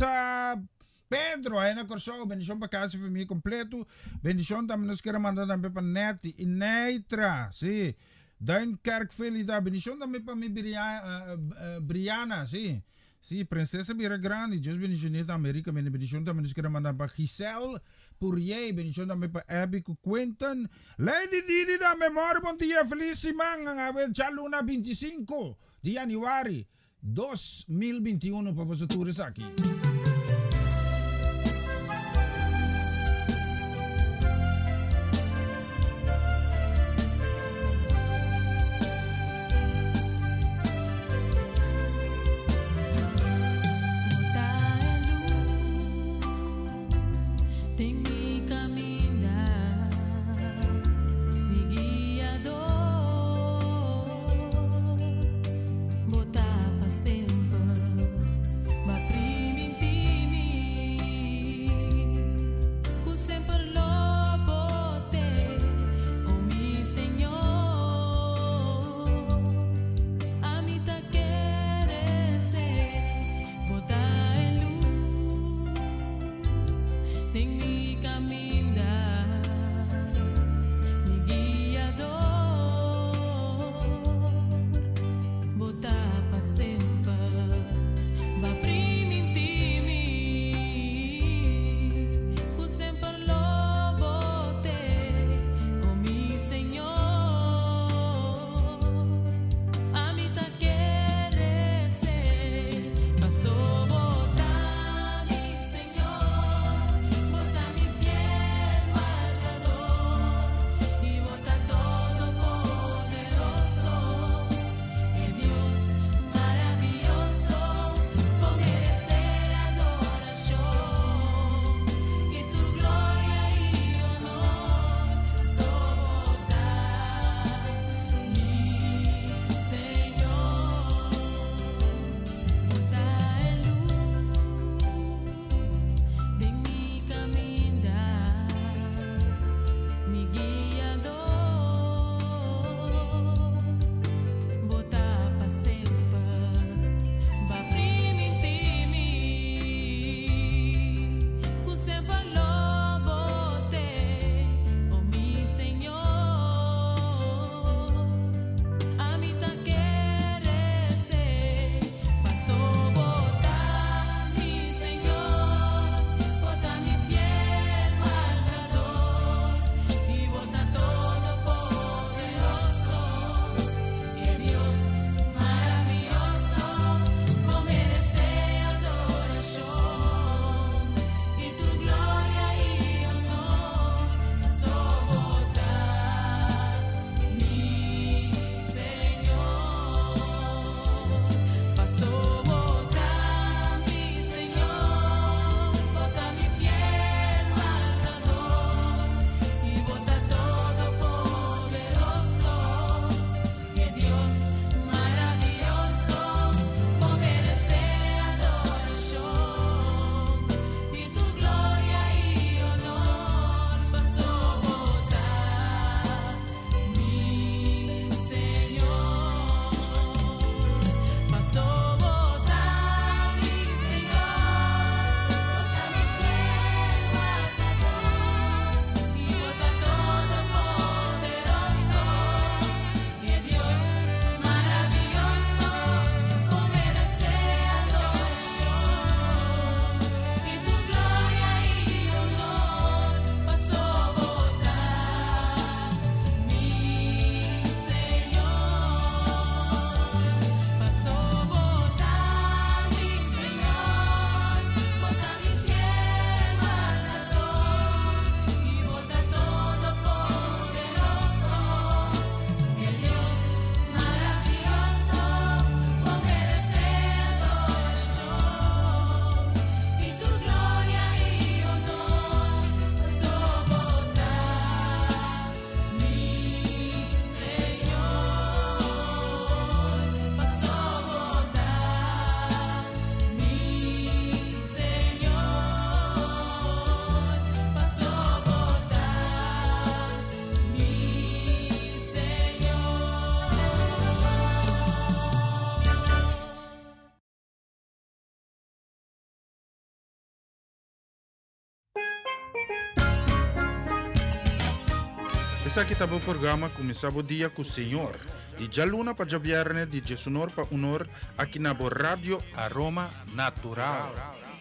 Pedro, aya na Corsou, bendicion pa casa y familia completo. Bendicion tambe nos kier a manda tambe pa Netty y Neitra, si. Duinkerk Felida, bendicion tambe pa mi Brianna, si. Si, princesa bira grandi, Dios bendicion'é tambe ricamente. Bendicion tambe nos kier a manda pa Giselle Pourier, bendicion tambe pa Abby cu Quentin. Lady Didi tambe, mori bon dia, feliz siman, awe djaluna 25 di januari 2021 pa boso tur esaki. Esaki ta bo programa Kuminsá Bo Dia ku Señor, di djaluna pa djabièrnè di djesunor pa unor aki na bo Radio Aroma Natural.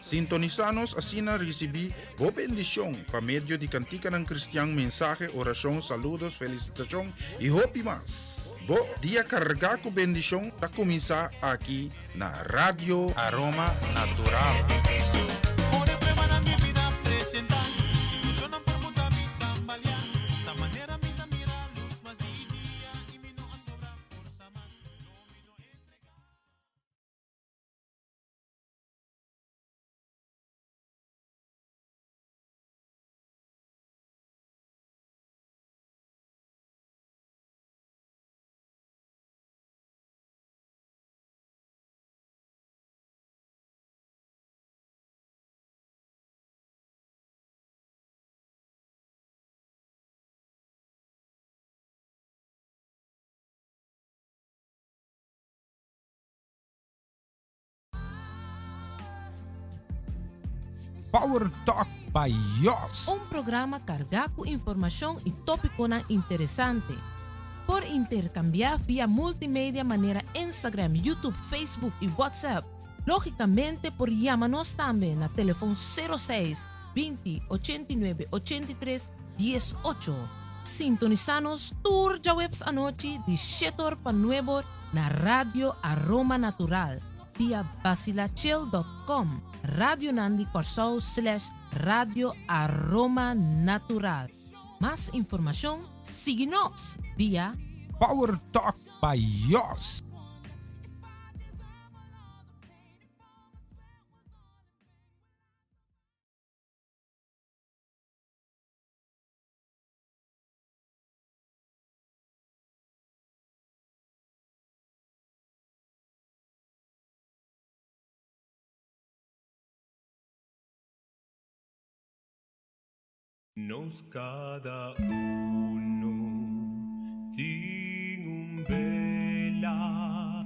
Sintonisá nos asina risibí bo bendishon pa medio di kantikanan kristian, mensahe, orashon, saludos, felisitashon i hopi mas. Bo dia kargá ku bendishon ta kuminsá aki na Radio Aroma Natural. Power Talk by Jos. Un programa kargá ku informashon i tópikonan interesante. Por interkambiá via multimedia manera Instagram, YouTube, Facebook i WhatsApp. Lógikamente por yama nos tambe na telefon 06 20 89 83 18. Sintonisá nos tur djaweps anochi di shete or pa nuebe or na Radio Aroma Natural via basilachel dot com, Radionan di Kòrsou slash Radio Aroma Natural. Mas informashon sigui nos via. Power Talk by Jos. Nos kada uno tin un bela,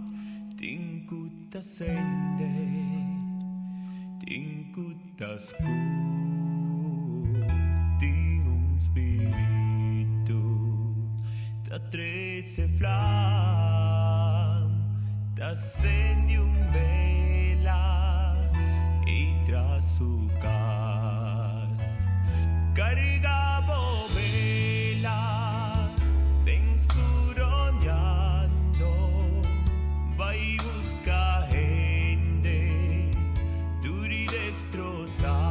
tin ku ta sende, tin ku ta skur, tin un spiritu ta trese flam, ta sende un bela i tras su kas. Karga bo bela den skuroñando, bai buska hende tur i destrosá.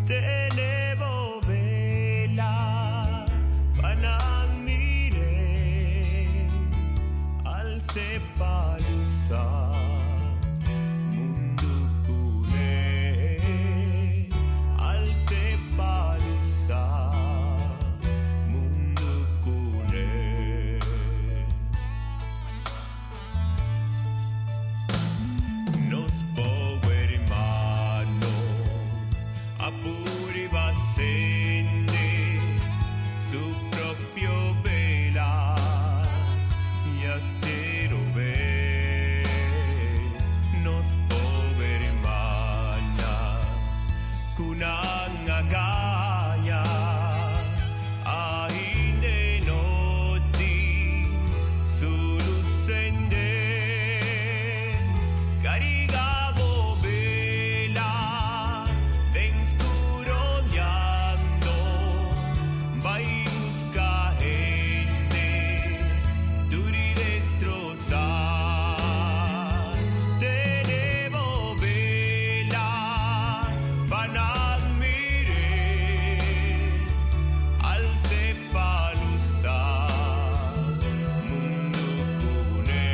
Tene bo bela pa nan mir'é, al sepa lusa mundu kuné, al sepa lusa mundu kuné. Nos pober hermano a puriba sende su propio bela y acero ves. Nos pober hermana cu nan a gaña ainda no tin su luz sende. Cariga bo bela den scuroñando, bai busca hende tur i destrosa. Tene bo bela pa nan mir'é, al sepa lusa mundu kuné,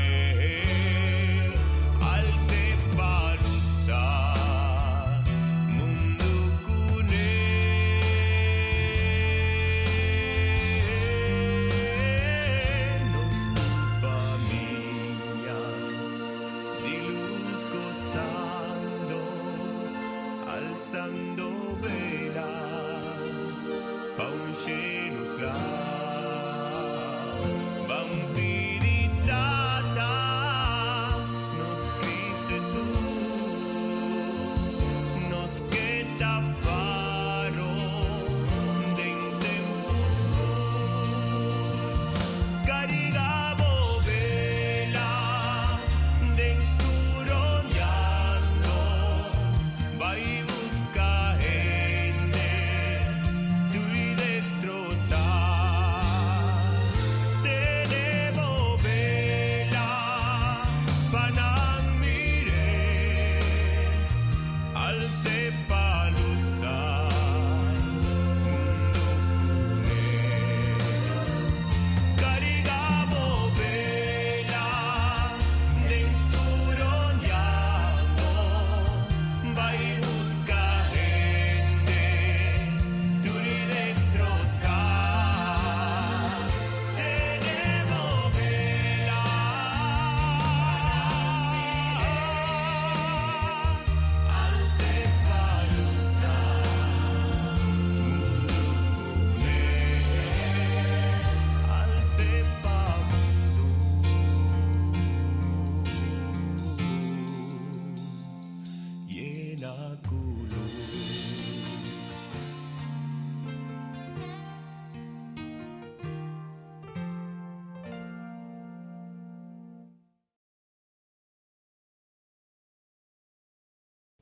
al sepa lusa mundu kuné.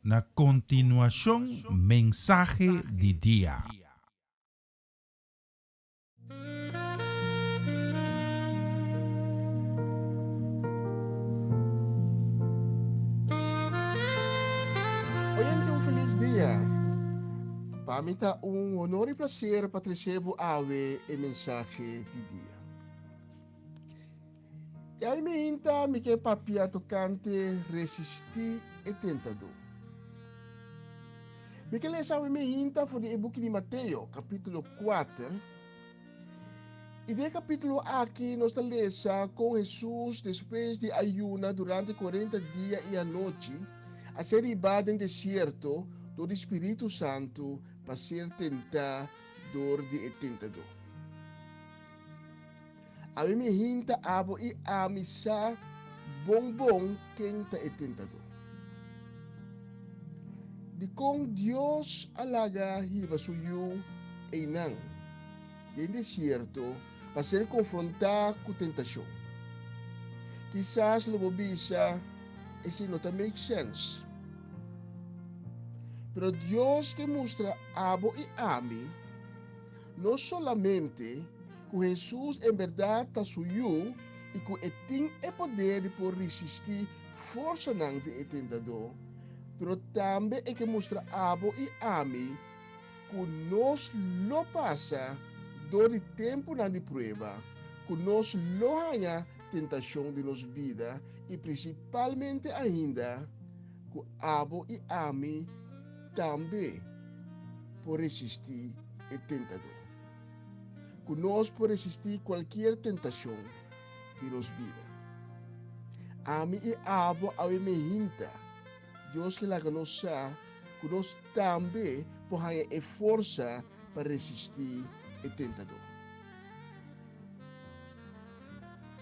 Na kontinuashon mensahe di dia. Oyente un felis dia. Pa mi ta un honor i placer pa trece bo awe e mensahe di dia. I ai mi hinta mi ke papia tokante resistí e tentadó. Mi ke lesa awe mi hinta for di e buki di Mateo, kapítulo 4. I den e kapítulo aki nos ta lesa kon Hesus, despues di a yuna durante 40 dia i anochi, a ser hibá den desierto dor di Spiritu Santu pa ser tentá dor di e tentadó. Ami mi hinta abo i ami sa bon bon ken ta e tentadó. Dikon Dios a laga hiba su Yu einan den desierto pa ser konfrontá ku tentashon? Kisas lo bo bisa esei no ta make sense. Pero Dios ke mustra abo i ami no solamente ku Hesus en bèrdat ta su Yu i ku e tin e poder di por risistí forsanan di e tentadó, pero tambe e ke mustra abo i ami ku nos lo pasa dor di tempunan di prueba, ku nos lo haña tentashon den nos bida i prinsipalmente ainda ku abo i ami tambe por resistí e tentadó. Ku nos por resistí kualkier tentashon di nos bida. Ami i abo awe mehinta, Dios ke laga nos sa ku nos tambe por haña e forsa pa resistí e tentadó.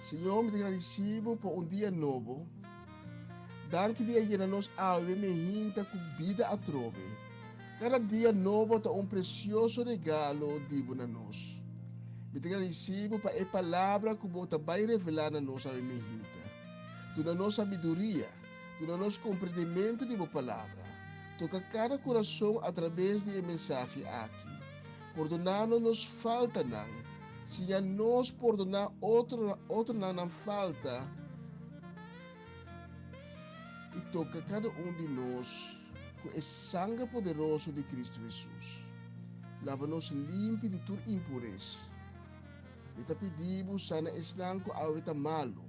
Señor, mi ta gradisí bo pa un dia nobo. Danki di a yena nos awe mehinta ku bida atrobe. Kada dia nobo ta un presioso regalo di bo na nos. Mi ta gradisí bo pa e palabra ku bo ta bai revelá na nos awe mehinta. Duna nos sabiduria, duna nos komprendimentu di bo palabra. Toka kada kurason atrabes di e mensahe aki. Pordoná nos nos faltanan, siña nos pordoná otro otronan nan falta i toka kada un di nos ku e sanger poderoso di Kristu Hesus. Laba nos limpi di tur impures. Mi ta pidi bo sana esnan ku awe ta malu.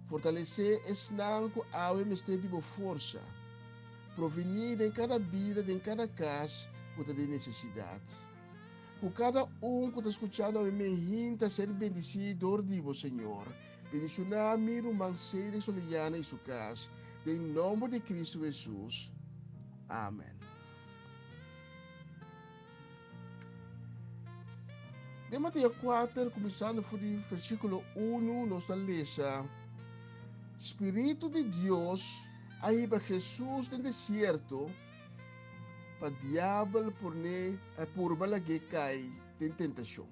Fortalesé esnan ku awe mester di bo forsa. Proviní den kada bida, den kada kas ku ta den nesesidat. Ku kada un ku ta skuchando awe mehin ta ser bendisí dor di bo, Señor. Bendishoná mi ruman Cedric Soliana i su kas, den nòmber di Kristu Hesus. Amen. Den Mateo 4, kuminsando for di versíkulo 1, nos ta lesa, Spiritu di Dios a hiba Hesus den desierto pa diabel porné purba lag'é kai den tentashon.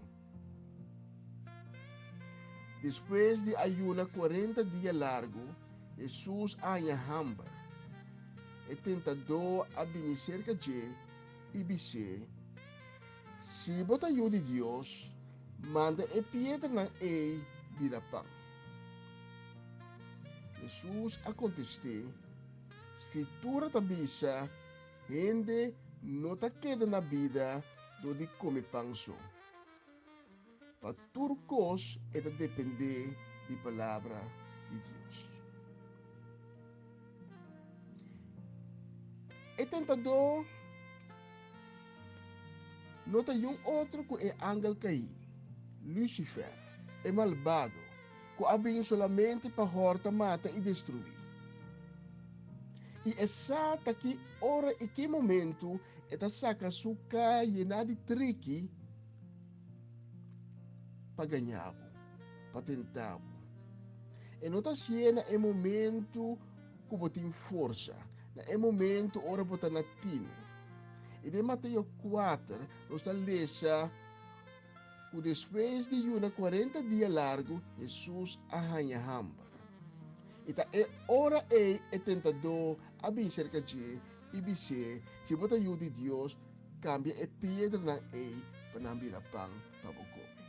Despues di a yuna kuarenta dia largu, Hesus a haña hamber. E tentadó a bini serka dje i bis'é, Si bo ta Yu di Dios, manda e piedranan ei bira pan. Hesus a kontest'é, Skritura ta bisa, Hende no ta keda na bida dor di kome pan so. Pa tur kos e ta dependé di Palabra di Dios. E tentadó no ta yun otro ku e angel kaí, Lucifer, e malbado, ku a bini solamente pa hòrta, mata i destruí. I e sa ta ki ora i ki momentu e ta saka su ka yená di triki pa gañá bo, pa tentá bo. E no ta hasié na e momentu ku bo tin forsa, na e momentu ora bo ta na tinu. I den Mateo 4 nos ta lesa ku despues di yuna 40 dia largu Hesus a haña hamber. I ta e ora ei e tentadó a bin serka dje. i bis'é, Si bo ta yu di Dios, kambia e piedranan ei pa nan bira pan pa bo kome.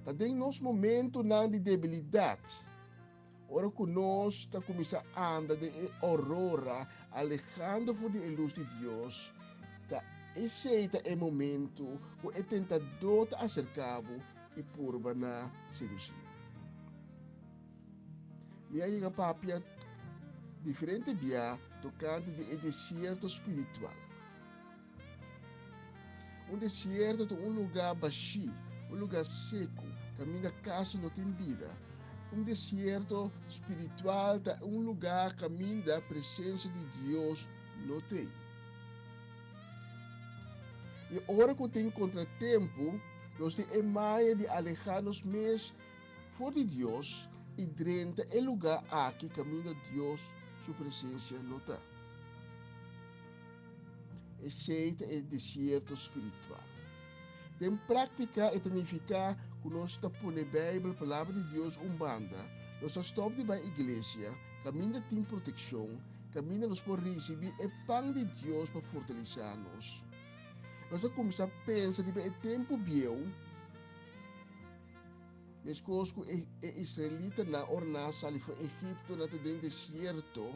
Ta den nos momentunan di debilidat, ora ku nos ta kuminsá anda den e ourora, alehando for di e lus di Dios, ta esei ta e momentu ku e tentadó ta aserká bo i purba na sedusí bo. Mi a yega papia diferente bia tokante di e desierto spiritual. Un desierto ta un lugá bashí, un lugá seku, kaminda kasi no tin bida. Un desierto spiritual ta un lugá kaminda presensia di Dios no t'ei. I ora ku tin kontratempu, nos tin e maya di alehá nos mes for di Dios i drenta e lugá aki kaminda Dios su presensia no ta. Esei ta e desierto spiritual. Den práktika e ta nifiká ku nos ta pone Beibel, Palabra di Dios, un banda, nos ta stòp di bai iglesia kaminda tin protekshon, kaminda nos por risibí e pan di Dios pa fortalisá nos. Nos ta kuminsá pensa riba e tempu bieu, Meskos ku e israelitanan ora nan a sali for Egipto, nan ta den desierto.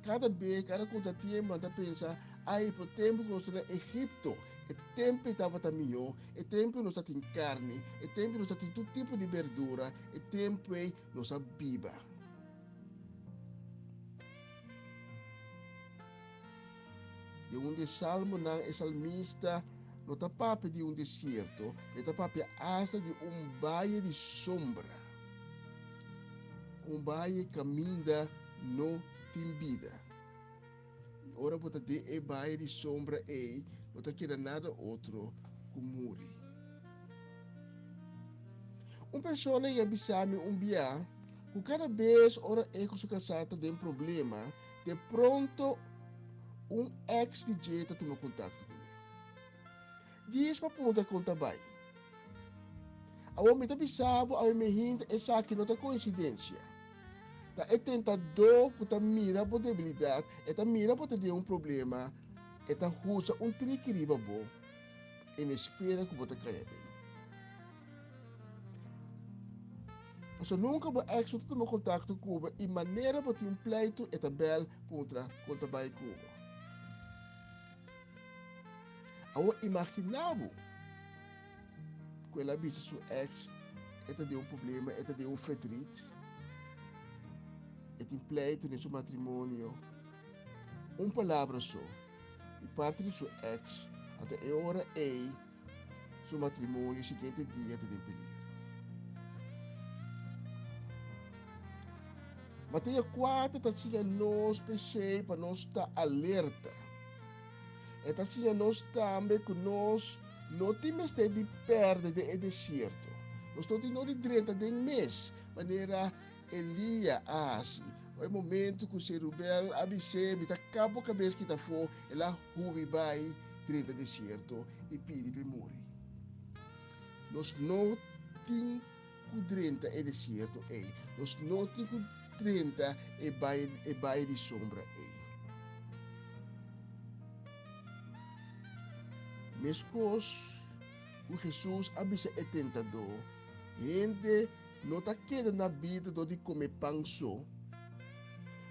Kada bes, kada konta tiempo nan ta pensa, Ai, por tempu ku nos ta na Egipto, e tempu ei tabata mihó, e tempu ei nos ta tin karni, e tempu ei nos ta tin tur tipo di berdura, e tempu ei nos a biba. Den un di e salmonan, e salmista no ta papia di un desierto, e ta papia asta di un baye di sombra, un baye kaminda no tin bida. I ora bo ta den e baye di sombra ei, no ta keda nada otro ku muri. Un persona ya bisa mi un bia ku kada bes ora e ku su kasá ta den problema, De pronto un ex di dje ta tuma kontakto ku mi. Djis pa puntra kon ta bai. Awor mi ta bisa bo awe mi hinta esaki no ta koinsidensia. Ta e tentadó ku ta mira bo debilidat, e ta mira bo ta den un problema, e ta husa un triki riba bo en espera ku bo ta kai aden. Pasobra nunka bo ex no ta tuma kontakto ku bo i manera bo tin un pleitu e ta bèl puntra kon ta bai ku bo. Awor imaginá bo ku el a bisa su ex e ta den un problema, e ta den un ferdriet, e tin pleitu den su matrimonio. Un palabra so di parti di su ex anto e ora ei su matrimonio siguiente dia ta den peligro. Mateo 4 ta siña nos p'esei pa nos ta alerta. E ta siña nos tambe ku nos no tin mester di pèrdè den e desierto. Nos no tin no di drenta den mes, manera Elia a hasi. O e momento ku Zerubel a bis'é, Mi ta kap bo kabes kita afó, el a hubi bai drenta desierto i pidi p'e muri. Nos no tin ku drenta e desierto ei. Nos no tin ku drenta e bai e bai di sombra ei. Meskos ku Hesus a bisa e tentadó, hende No ta keda na bida dor di kome pan so.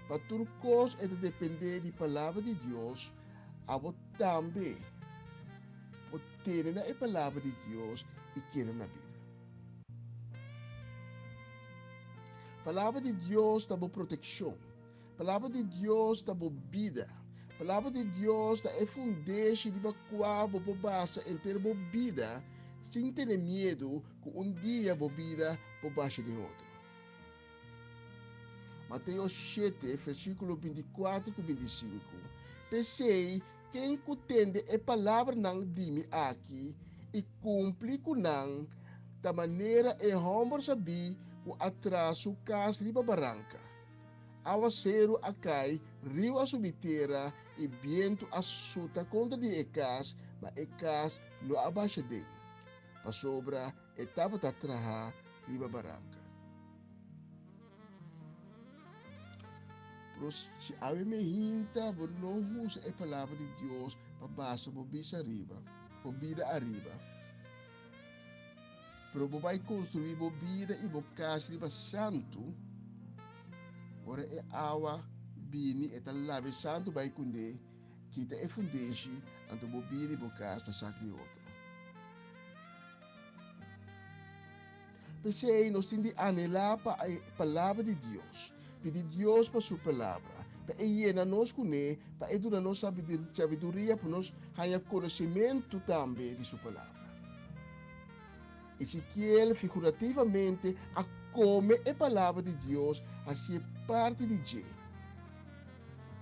Pa tur kos e ta dependé di Palabra di Dios, abo tambe por tene na e Palabra di Dios i keda na bida. Palabra di Dios ta bo protekshon. Palabra di Dios ta bo bida. Palabra di Dios ta e fundeshi riba kua bo por basa enter bo bida sin tene miedu ku un dia bo bida por basha den otro. Mateo shete, versíkulo bintikuater ku bintisinku, P'esei, ken ku tende e palabranan di mi aki i kumpli ku nan, ta manera e hòmber sabí ku a traha su kas riba baranka. Awaseru a kai, riu a subi tera i bientu a suta kontra di e kas, ma e kas no a basha den, pasobra e tabata traha riba baranka. Pero si awe me hinta, bo no usa e palabra di Dios pa basa bo bisa ariba, bo bida ariba. Pero bo bai construí bo bida i bo cas riba santu, ora e awa bini e ta laba e santu bai kuné, kita e fundeshi, anto bo bida i bo cas ta sak di otro. P'esei nos tin di anhelá pa e Palabra di Dios, pidi Dios pa su Palabra, pa e yena nos kuné, pa e duna nos sabiduria pa nos haña konosementu tambe di su Palabra. Ezekiel figurativamente a kome e Palabra di Dios hasié parti di dje.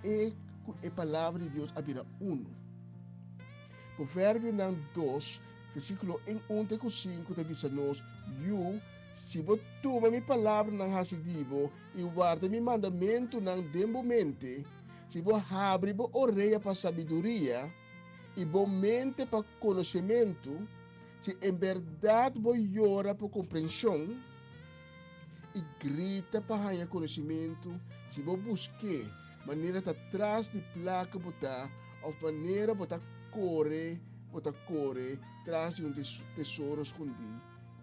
E ku e Palabra di Dios a bira unu. Proverbionan dos, versíkulo en un te ku sinku ta bisa nos, Yu, si bo tuma mi palabranan hasi di bo i warda mi mandamentunan den bo mente, si bo habri bo orea pa sabiduria i bo mente pa konosementu, si en bèrdat bo yora pa komprenshon i grita pa haña konosementu, si bo busk'é manera ta tras di plaka bo ta òf manera bo ta kore bo ta kore tras di un tesoro skondí,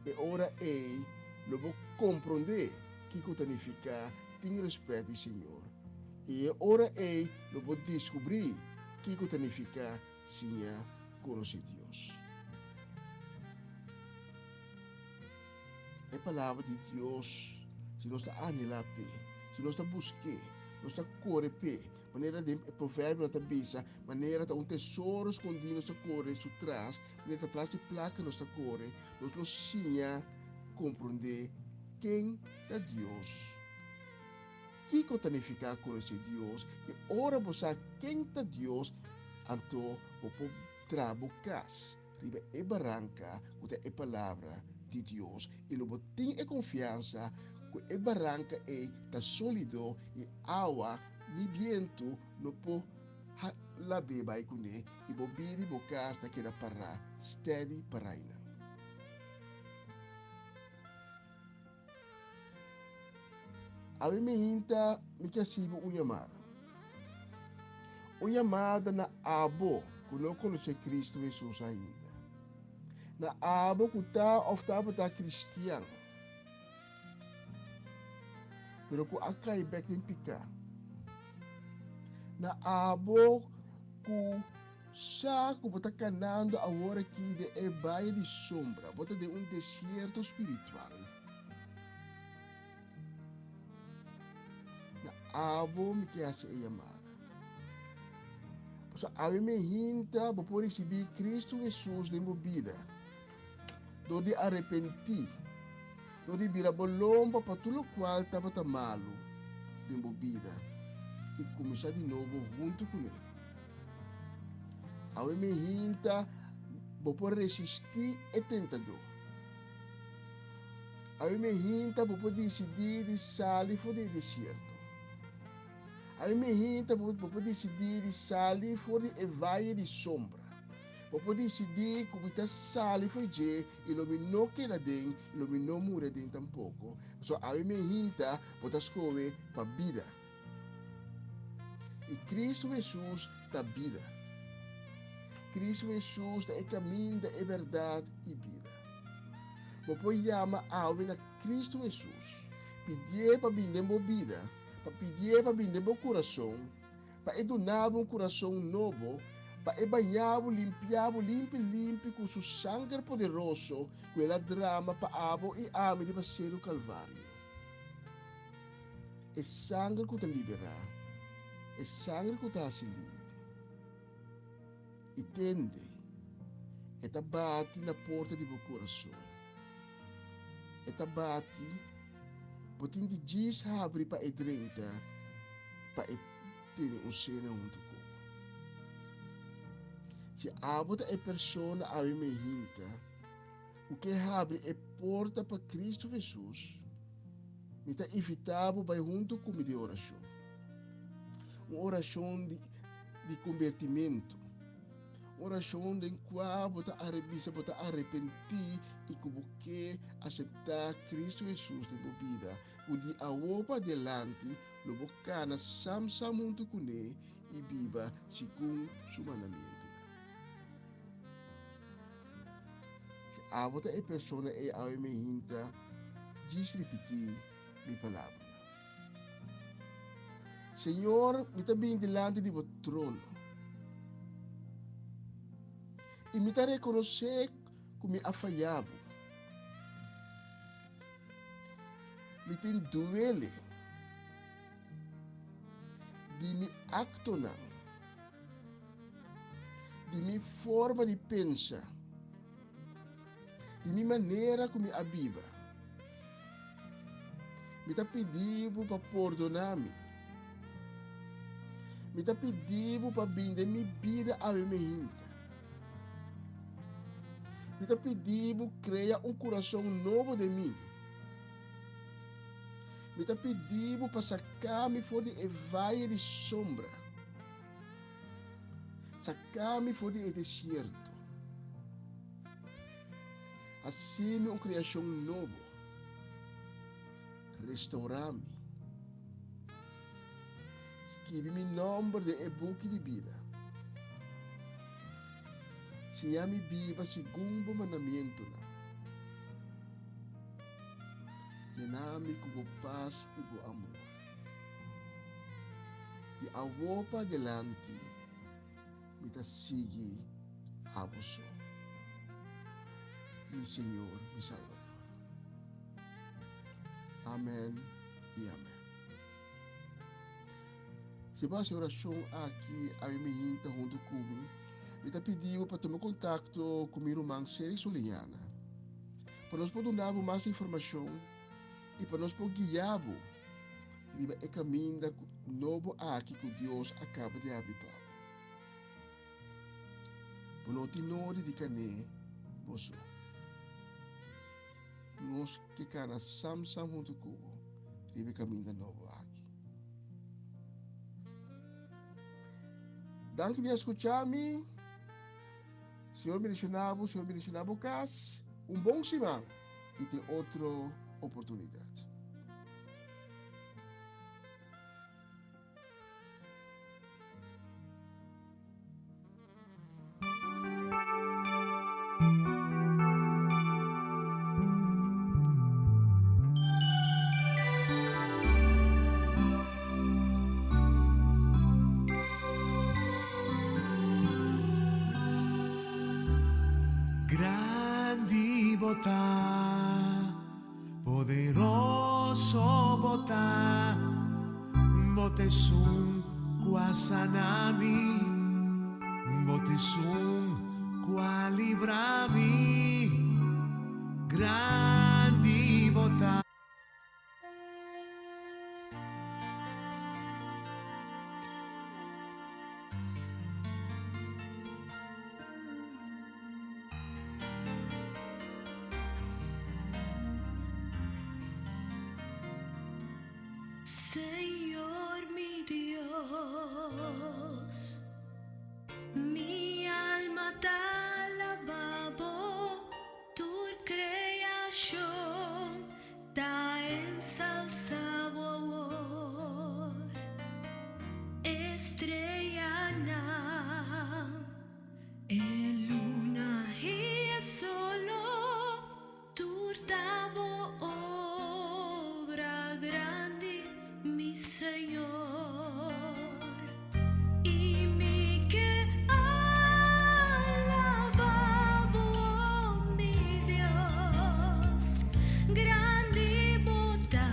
e ora ei lo bo komprondé kiko ta nifiká tin rèspèt di Señor, i e ora ei lo bo deskubrí kiko ta nifiká siña konosé Dios. E Palabra di Dios, si nos ta anhelá p'e, si nos ta busk'é, nos ta kore p'e, manera den e proverbionan ta bisa, manera ta un tesoro skondí nos ta kore su tras, manera ta tras di plaka nos ta kore, nos lo siña komprondé ken ta Dios, kiko ta nifiká konosé Dios, i ora bo sa ken ta Dios, anto bo por traha bo kas. riba e baranka ku ta e Palabra di Dios i lo bo tin e konfiansa ku e baranka ei ta sólido i awa ni bientu no por lab'é bai kuné i bo bida i bo kas ta keda pará steady pará einan. Awe mi hinta mi ke hasi bo un yamada. Un yamada na abo ku no konosé Kristu Hesus ainda. Na abo ku ta òf tabata kristian, pero ku a kai bèk den piká. Na abo ku Sa ku bo ta kanando awor aki den e vaye di sombra, bo ta den un desierto spiritual. Na abo mi ke hasi e yamada. Pasobra awe mehinta bo por risibí Kristu Hesus den bo bida dor di arepentí, dor di bira bo lomba pa tur lokual tabata malu den bo bida i kuminsá di nobo huntu kuné. Awe mi hinta bo por resistí e tentadó. Awe mi hinta bo por disidí di sali for di e desierto. Awe mi hinta bo por disidí di sali for di e vaye di sombra. Bo por disidí ku mi ta sali for dje i lo mi no keda den i lo mi no muri aden tampoko. Pasobra awe mi hinta bo ta skohe pa bida. I Kristu Hesus ta bida. Kristu Hesus ta e kaminda, e bèrdat i bida. Bo por yama awe na Kristu Hesus, pidié pa bin den bo bida, pa pidié pa bin den bo kurason, pa e duna bo un kurason nobo, pa e baña bo, limpia bo limpi limpi ku su sanger poderoso ku el a drama pa abo i ami riba Seru Kalvario. E sanger ku ta liberá, e sanger ku ta hasi limpi. I tende, e ta bati na porta di bo kurason. E ta bati, bo tin di djis habri pa e drenta, pa e tene un sena huntu ku bo. Si abo ta e persona awe mehinta, ku ke habri e porta pa Kristu Hesus, mi ta invitá bo bai huntu ku mi den orashon. Un orashon di di kombertimentu. Un orashon den kua bo ta bisa bo ta arepentí i ku bo ke aseptá Kristu Hesus den bo bida, ku di awor pa adelanti lo bo kana sam sam huntu kuné i biba segun su mandamentunan. Si abo ta e persona ei awe meinta, djis ripití mi palabranan. Señor, mi ta bini dilanti di bo trono. I mi ta rekonosé ku mi a fayá bo. Mi tin duele di mi aktonan, di mi forma di pensa, di mi manera ku mi a biba. Mi ta pidi bo pa pordoná mi. Mi ta pidi bo pa bin den mi bida awe mehinta. Mi ta pidi bo krea un kurason nobo den mi. Mi ta pidi bo pa saka mi for di e vaye di sombra. Saka mi for di e desierto. Hasi mi un kreashon nobo. Restourá mi. Skibi mi nòmber den e buki di bida. Siña mi biba segun bo mandamentunan. Yena mi ku bo pas i bo amor. Di awor pa adelanti mi ta sigui abo so, mi Señor, mi Salbador. Amen i amen. Si bo hasi orashon aki awe mi hinta huntu ku mi, mi ta pidi bo pa tuma kontakto ku mi ruman Seri Soliñana pa nos por duna bo mas informashon i pa nos por guia bo riba e kaminda nobo aki ku Dios a kaba di habri pa bo. Bo no tin nodi di kané bo so. Nos ke kana sam sam huntu ku bo riba e kaminda nobo aki. Danki di a skucha mi. Señor bendiciona bo, Señor bendiciona bo kas. Un bon siman y te otro oportunidad. Grandi bo ta, poderoso bo ta, bo ta esun ku a sana mi, bo ta esun ku a libra mi, grandi bo ta. Señor mi Dios, mi alma ta alabá bo, tur creacion ta ensalzá bo awor. Estrellanan, e luna i e solo, tur ta bo obra grandi, mi Señor. I mi ke alabá bo, oh mi Dios, grandi bo ta,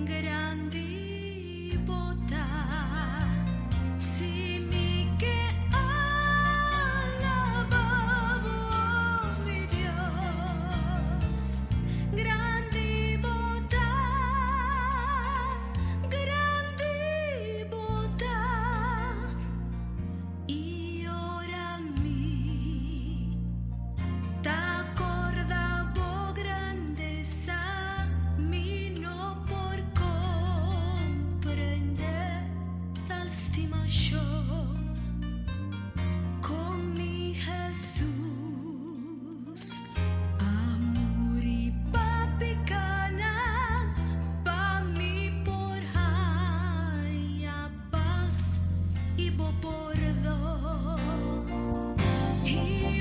grandi bo ta. Pordon. I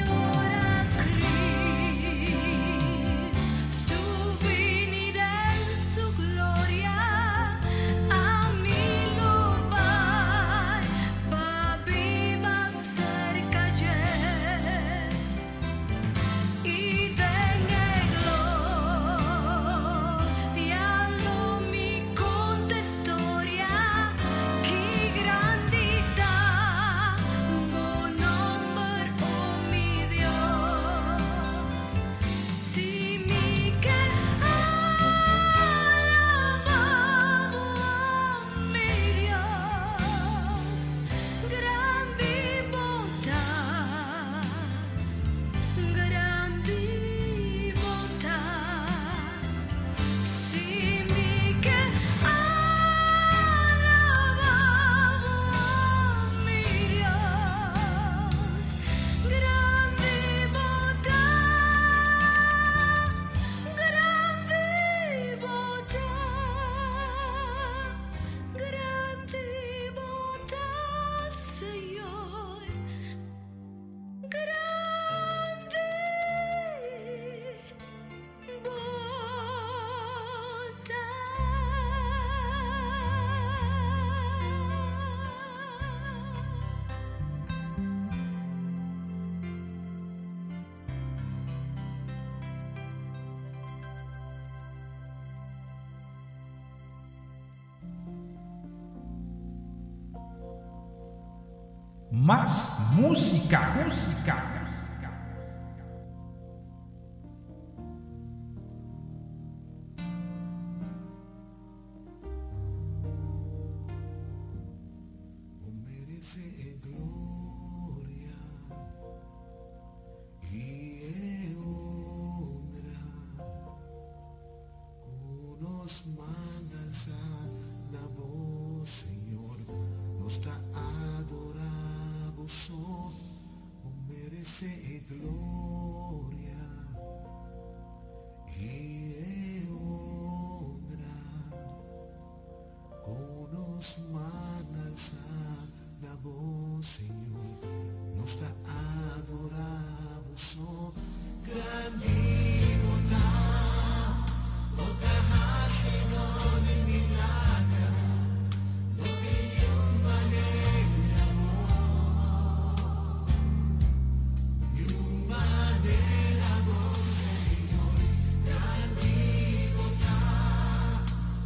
ora Cristo bini den su gloria, ami lo bai pa biba serka dje. I den e gloria lo mi konta storia ki grandi ta bo nòmber, o mi Dios. Si mi ke alabá bo, mi Dios, grandi bo ta, grandi bo ta. Si mi ke alabá bo, mi Dios, grandi bo ta, grandi bo ta, grandi bo ta, Señor. Grandi bo ta. Mas músika, músika. Bo meresé e gloria i e honra ku nos man alsá na bo, Señor. Nos ta adorá bo so. Bo meresé e gloria i e honra ku nos man alsá na bo, Señor. Nos ta adorá bo so. Grandi bo ta, bo ta hasidó di milager, no tin niun manera bo, niun manera bo, Señor. Grandi bo ta,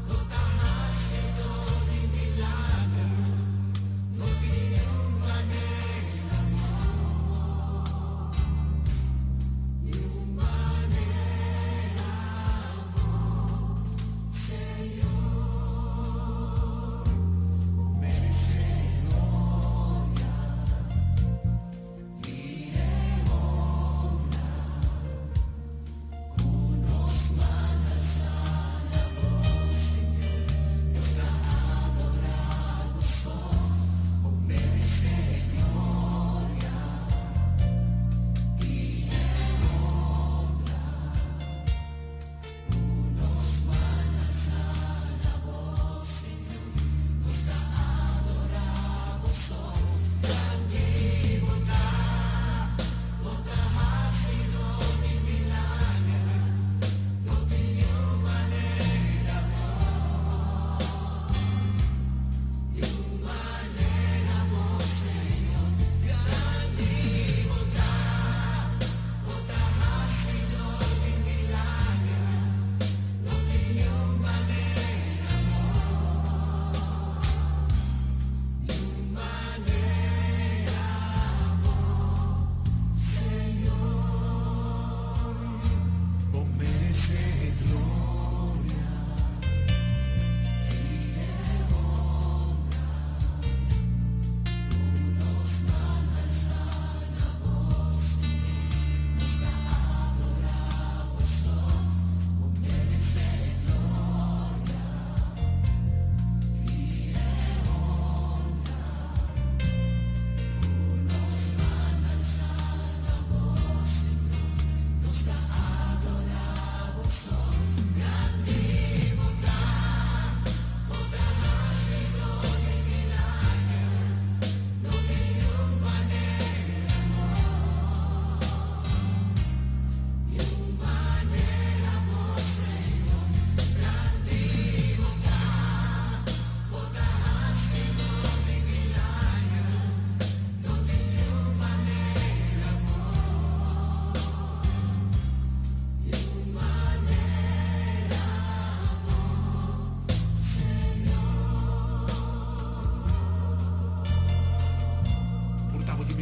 bo ta hasidó di milager, no tin niun manera bo.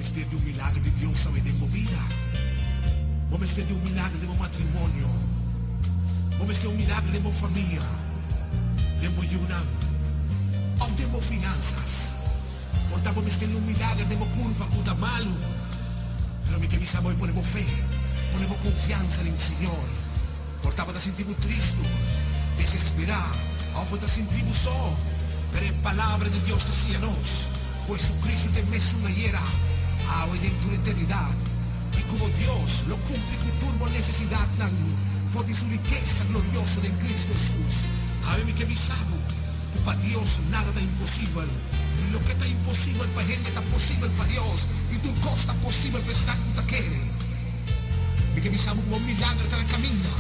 mester di un milager di Dios awe den bo bida. Bo mester di un milager den bo matrimonio. Bo mester un milager den bo famia, den bo yunan, òf den bo finansas. Por ta bo mester di un milager den bo kurpa ku ta malu. Pero mi ke bisa bo e pone bo fe, pone bo konfiansa den Señor. Por ta bo ta sinti bo tristu, desesperá, òf bo ta sinti bo so, pero e Palabra di Dios ta siña nos ku Hesukristu ta e mesun ayera, awe i den tur eternidat, i ku bo Dios lo kumpli ku tur bo nesesidatnan for di su rikesa glorioso den Kristu Hesus. Awe mi ke bisa bo ku pa Dios nada ta imposibel, i loke ta imposibel pa hende ta posibel pa Dios, i tur kos ta posibel pa esnan ku ta kere. Mi ke bisa bo ku bo milager ta na kaminda,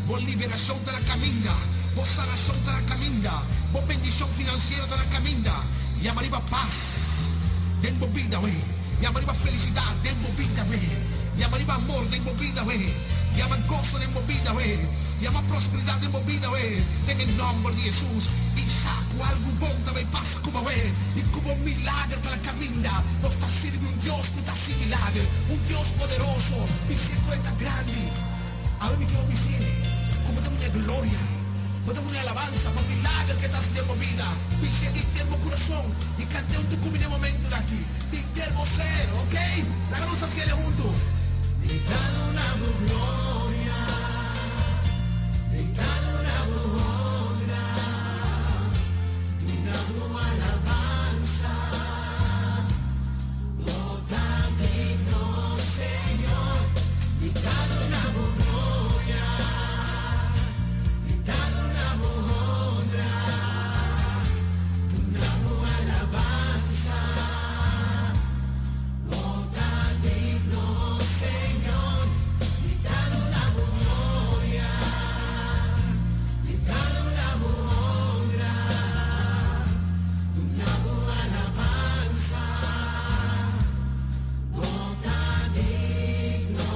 bo liberashon ta na kaminda, bo sanashon ta na kaminda, bo bendishon finansiero ta na kaminda. Yama riba pas den bo bida we. Yama riba felisidat den bo bida we. Yama riba amor den bo bida we. Yama goso den bo bida we. Yama prosperidat den bo bida we. Den e nòmber di Hesus. I sa ku algu bon ta bai pasa ku bo we i ku bo milager ta na kaminda. Nos ta sirbi un Dios ku ta hasi milager, un Dios poderoso. Bis'é ku e ta grandi. Awe mi kier bis'é ku bo ta duna e gloria, bo ta duna e alabansa pa milager ku e ta hasi den bo bida. Bis'é di henter bo kurason i kant'é huntu ku mi den e momentunan aki. Di henter bo ser, okey? Laga nos hasi el huntu. Mi ta duna bo gloria, mi ta duna bo honra, duna bo alabansa. Bo ta digno, Señor, mi ta duna bo gloria, mi ta duna bo honra, duna bo alabansa. Bo ta digno, Señor, mi ta duna bo gloria, mi ta duna bo honra. Duna bo alabansa, bo ta digno,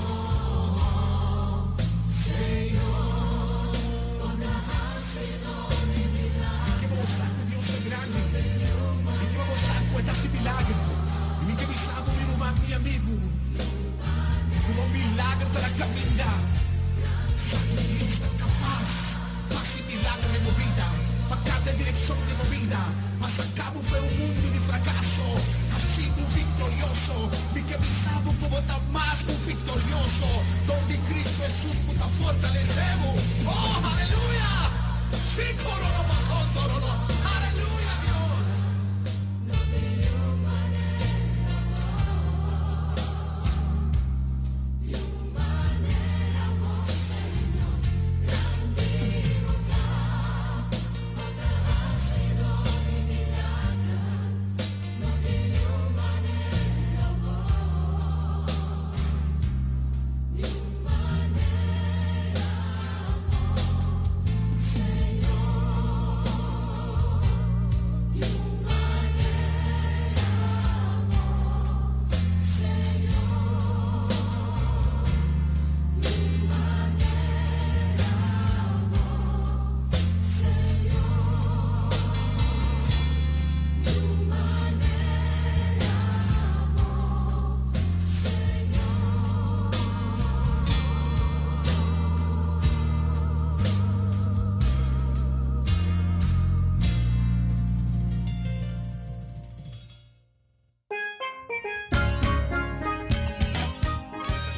Señor. Bo ta hacidor di milagro. Mi ke pa bo sa ku Dios ta grandi. Mi ke pa bo sa ku e ta hasi milagro. I mi ke bisa bo, mi ruman, mi amigu, ku bo milagro ta na kaminda. Sa ku Dios ta kapas. Pa hasi milagro den bo bida, pa kambia direkshon den bo bida, pa saka bo for e un mundu di frakaso, hasi bo viktorioso. Mi ke bisa bo ku bo ta mas ku viktorioso dor di Kristu Hesus ku ta fortalesé bo. Oh, aleluya! Sí, kororobosontororo. Aleluya, Dios!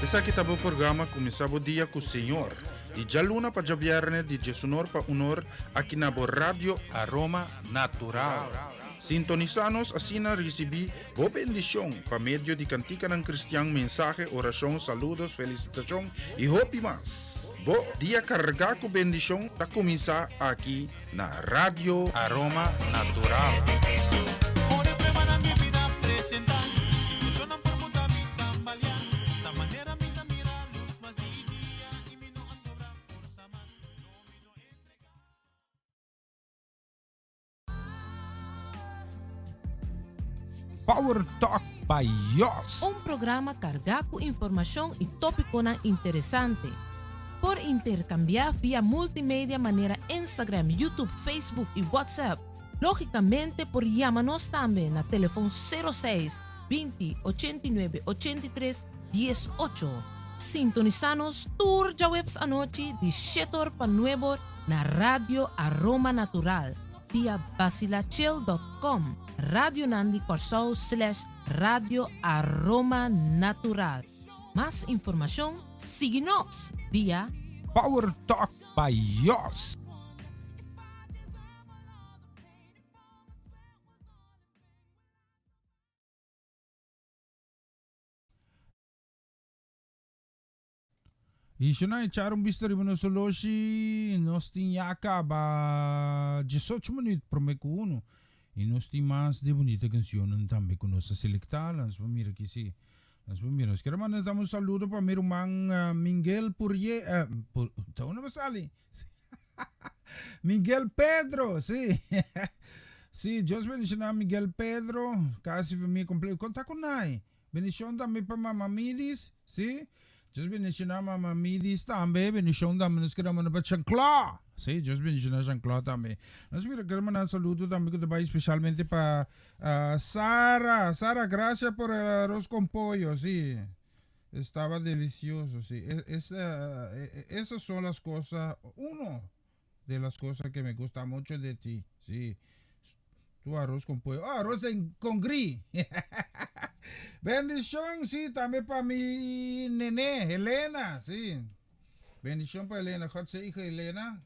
Esaki ta bo programa Kuminsá Bo Dia ku Señor, di djaluna pa djabièrnè di djesunor pa unor aki na bo Radio Aroma Natural. Sintonisá nos asina risibí bo bendishon pa medio di kantikanan kristian, mensahe, orashon, saludos, felisitashon i hopi mas. Bo dia kargá ku bendishon ta kuminsá aki na Radio Aroma Natural. Power Talk by Jos. Un programa kargá ku informashon i tópikonan interesante. Por interkambiá via multimedia manera Instagram, YouTube, Facebook i WhatsApp. Lógikamente por yama nos tambe na telefon sero seis. 20 89 83 18. Sintonisá nos tur djaweps anochi di shetor pa nuebor na Radio Aroma Natural via basilachel dot com, Radionan di Kòrsou slash Radio Aroma Natural. Mas informashon sigui nos via. Power Talk by Jos. Y si no echar un bista riba nos oloshi, nos tin ya caba 18 minuut prome cu uno. Y nos tin mas de bunita cancionnan tambe cu nos a selecta. Lans por mira aki si. Lans por mira. Nos quiere manda tambe un saludo pa mi ruman Miguel Purye, Pur, ta uno pa sali? Miguel Pedro, sí. Sí, Dios bendiciona Miguel Pedro, casi familia completo. Conta con nai. Bendicion tambe pa Mama Midis, sí. Dios bendiciona Mama Midis tambe. Bendicion tambe nos kere manda pa Jean-Claude. Sí, Dios bendiciona Jean-Claude tambe. Nos mira kere manda un saludo tambe ku ta bai especialmente pa Sara. Sara, gracias por el arroz con pollo, sí. Estaba delicioso, sí. Es, esas son las cosas, uno de las cosas que me gusta mucho de ti, sí. Tu arroz con pollo. Oh, arroz en, con gris. Bendición, sí, también para mi nené, Helena, sí. Bendición para Helena. God zegen, Helena.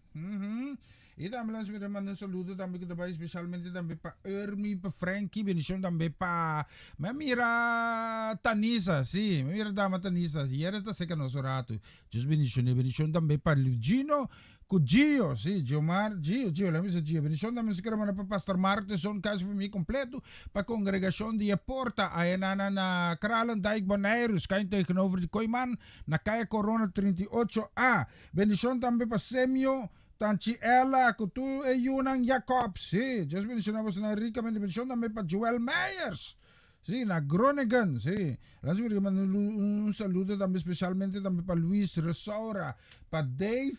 Y tambe nos mira manda un saludo tambe ku ta bai especialmente tambe pa Ermi, pa Frankie, bendición tambe pa me mira Tanisa, sí, me mira dama Tanisa, yere ta seca nos un rato. Dios bendicione, bendición tambe pa Gino ku Gio, sí, Giomar, Gio, Gio, laat me bisa Gio. Bendición tambe nos kere manda pa Pastor Marteson, kas familia completo, pa congregacion di e Porta, aya na na na Kralendijk, Bonaire, schuin tegenover di Kooiman, na Kaya Corona 38 A. Bendicion tambe pa Semio, Tanchi Ella, cu tur e yunan Jacob. Sí, Dios bendiciona bosonan ricamente. Bendicion tambe pa Joel Meyers. Sí, na Groningen. Sí. Laat me manda un saludo tambe specialmente tambe pa Luis Resaura, pa Dave,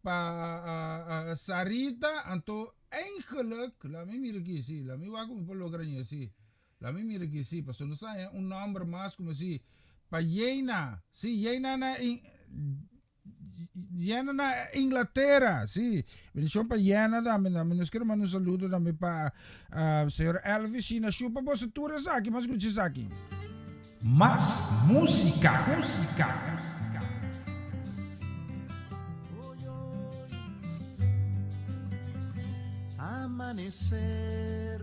pa Sarita, anto eigenlijk, laat me mira aki, sí, laat me wak como por logra ñe, sí. Laat me mira aki, sí, pasobra nos haña un nomber mas como si pa Jena, sí, Jena na Jena na Inglatera, sí. Bendicion pa Jena tambe, tambe nos quiere manda un saludo tambe pa señor Elvis Shina Shu pa boso tur esaki, mas escucha esaki. Mas musica, musica. Amanecer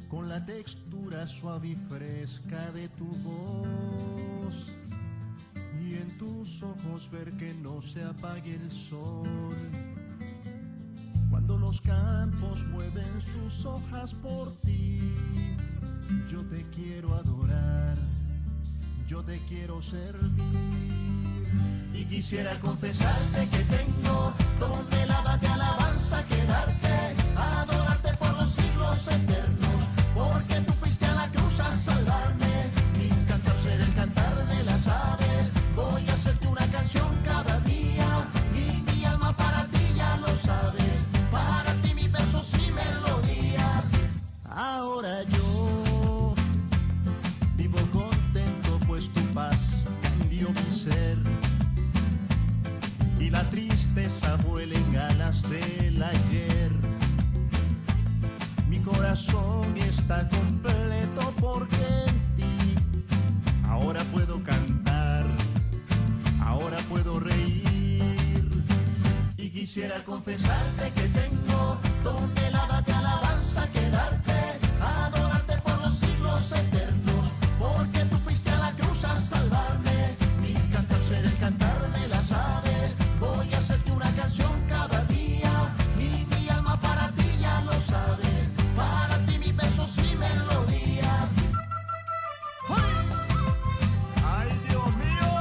con la textura suave y fresca de tu voz y en tus ojos ver que no se apague el sol. Cuando los campos mueven sus hojas por ti, yo te quiero adorar, yo te quiero servir. Y quisiera confesarte que tengo toneladas de alabanza que darte, adorarte por los siglos eternos, porque tú fuiste a la cruz a salvarme. Mi cantar será el cantar de las aves, voy a hacerte una canción cada día, y mi alma para ti ya lo sabes, para ti mis versos y melodías. Ahora yo vivo contento, pues tu paz cambió mi ser y la tristeza vuela en alas del ayer. Mi corazón está completo porque en ti ahora puedo cantar, ahora puedo reír. Y quisiera confesarte que tengo toneladas de alabanza que darte, adorarte por los siglos eternos, porque tú fuiste a la cruz a salvarme. Mi cantar será el cantar de las aves, voy a hacerte una canción cada día, y mi alma para ti ya lo sabes, para ti mis versos y melodías. ¡Ay, Dios mío!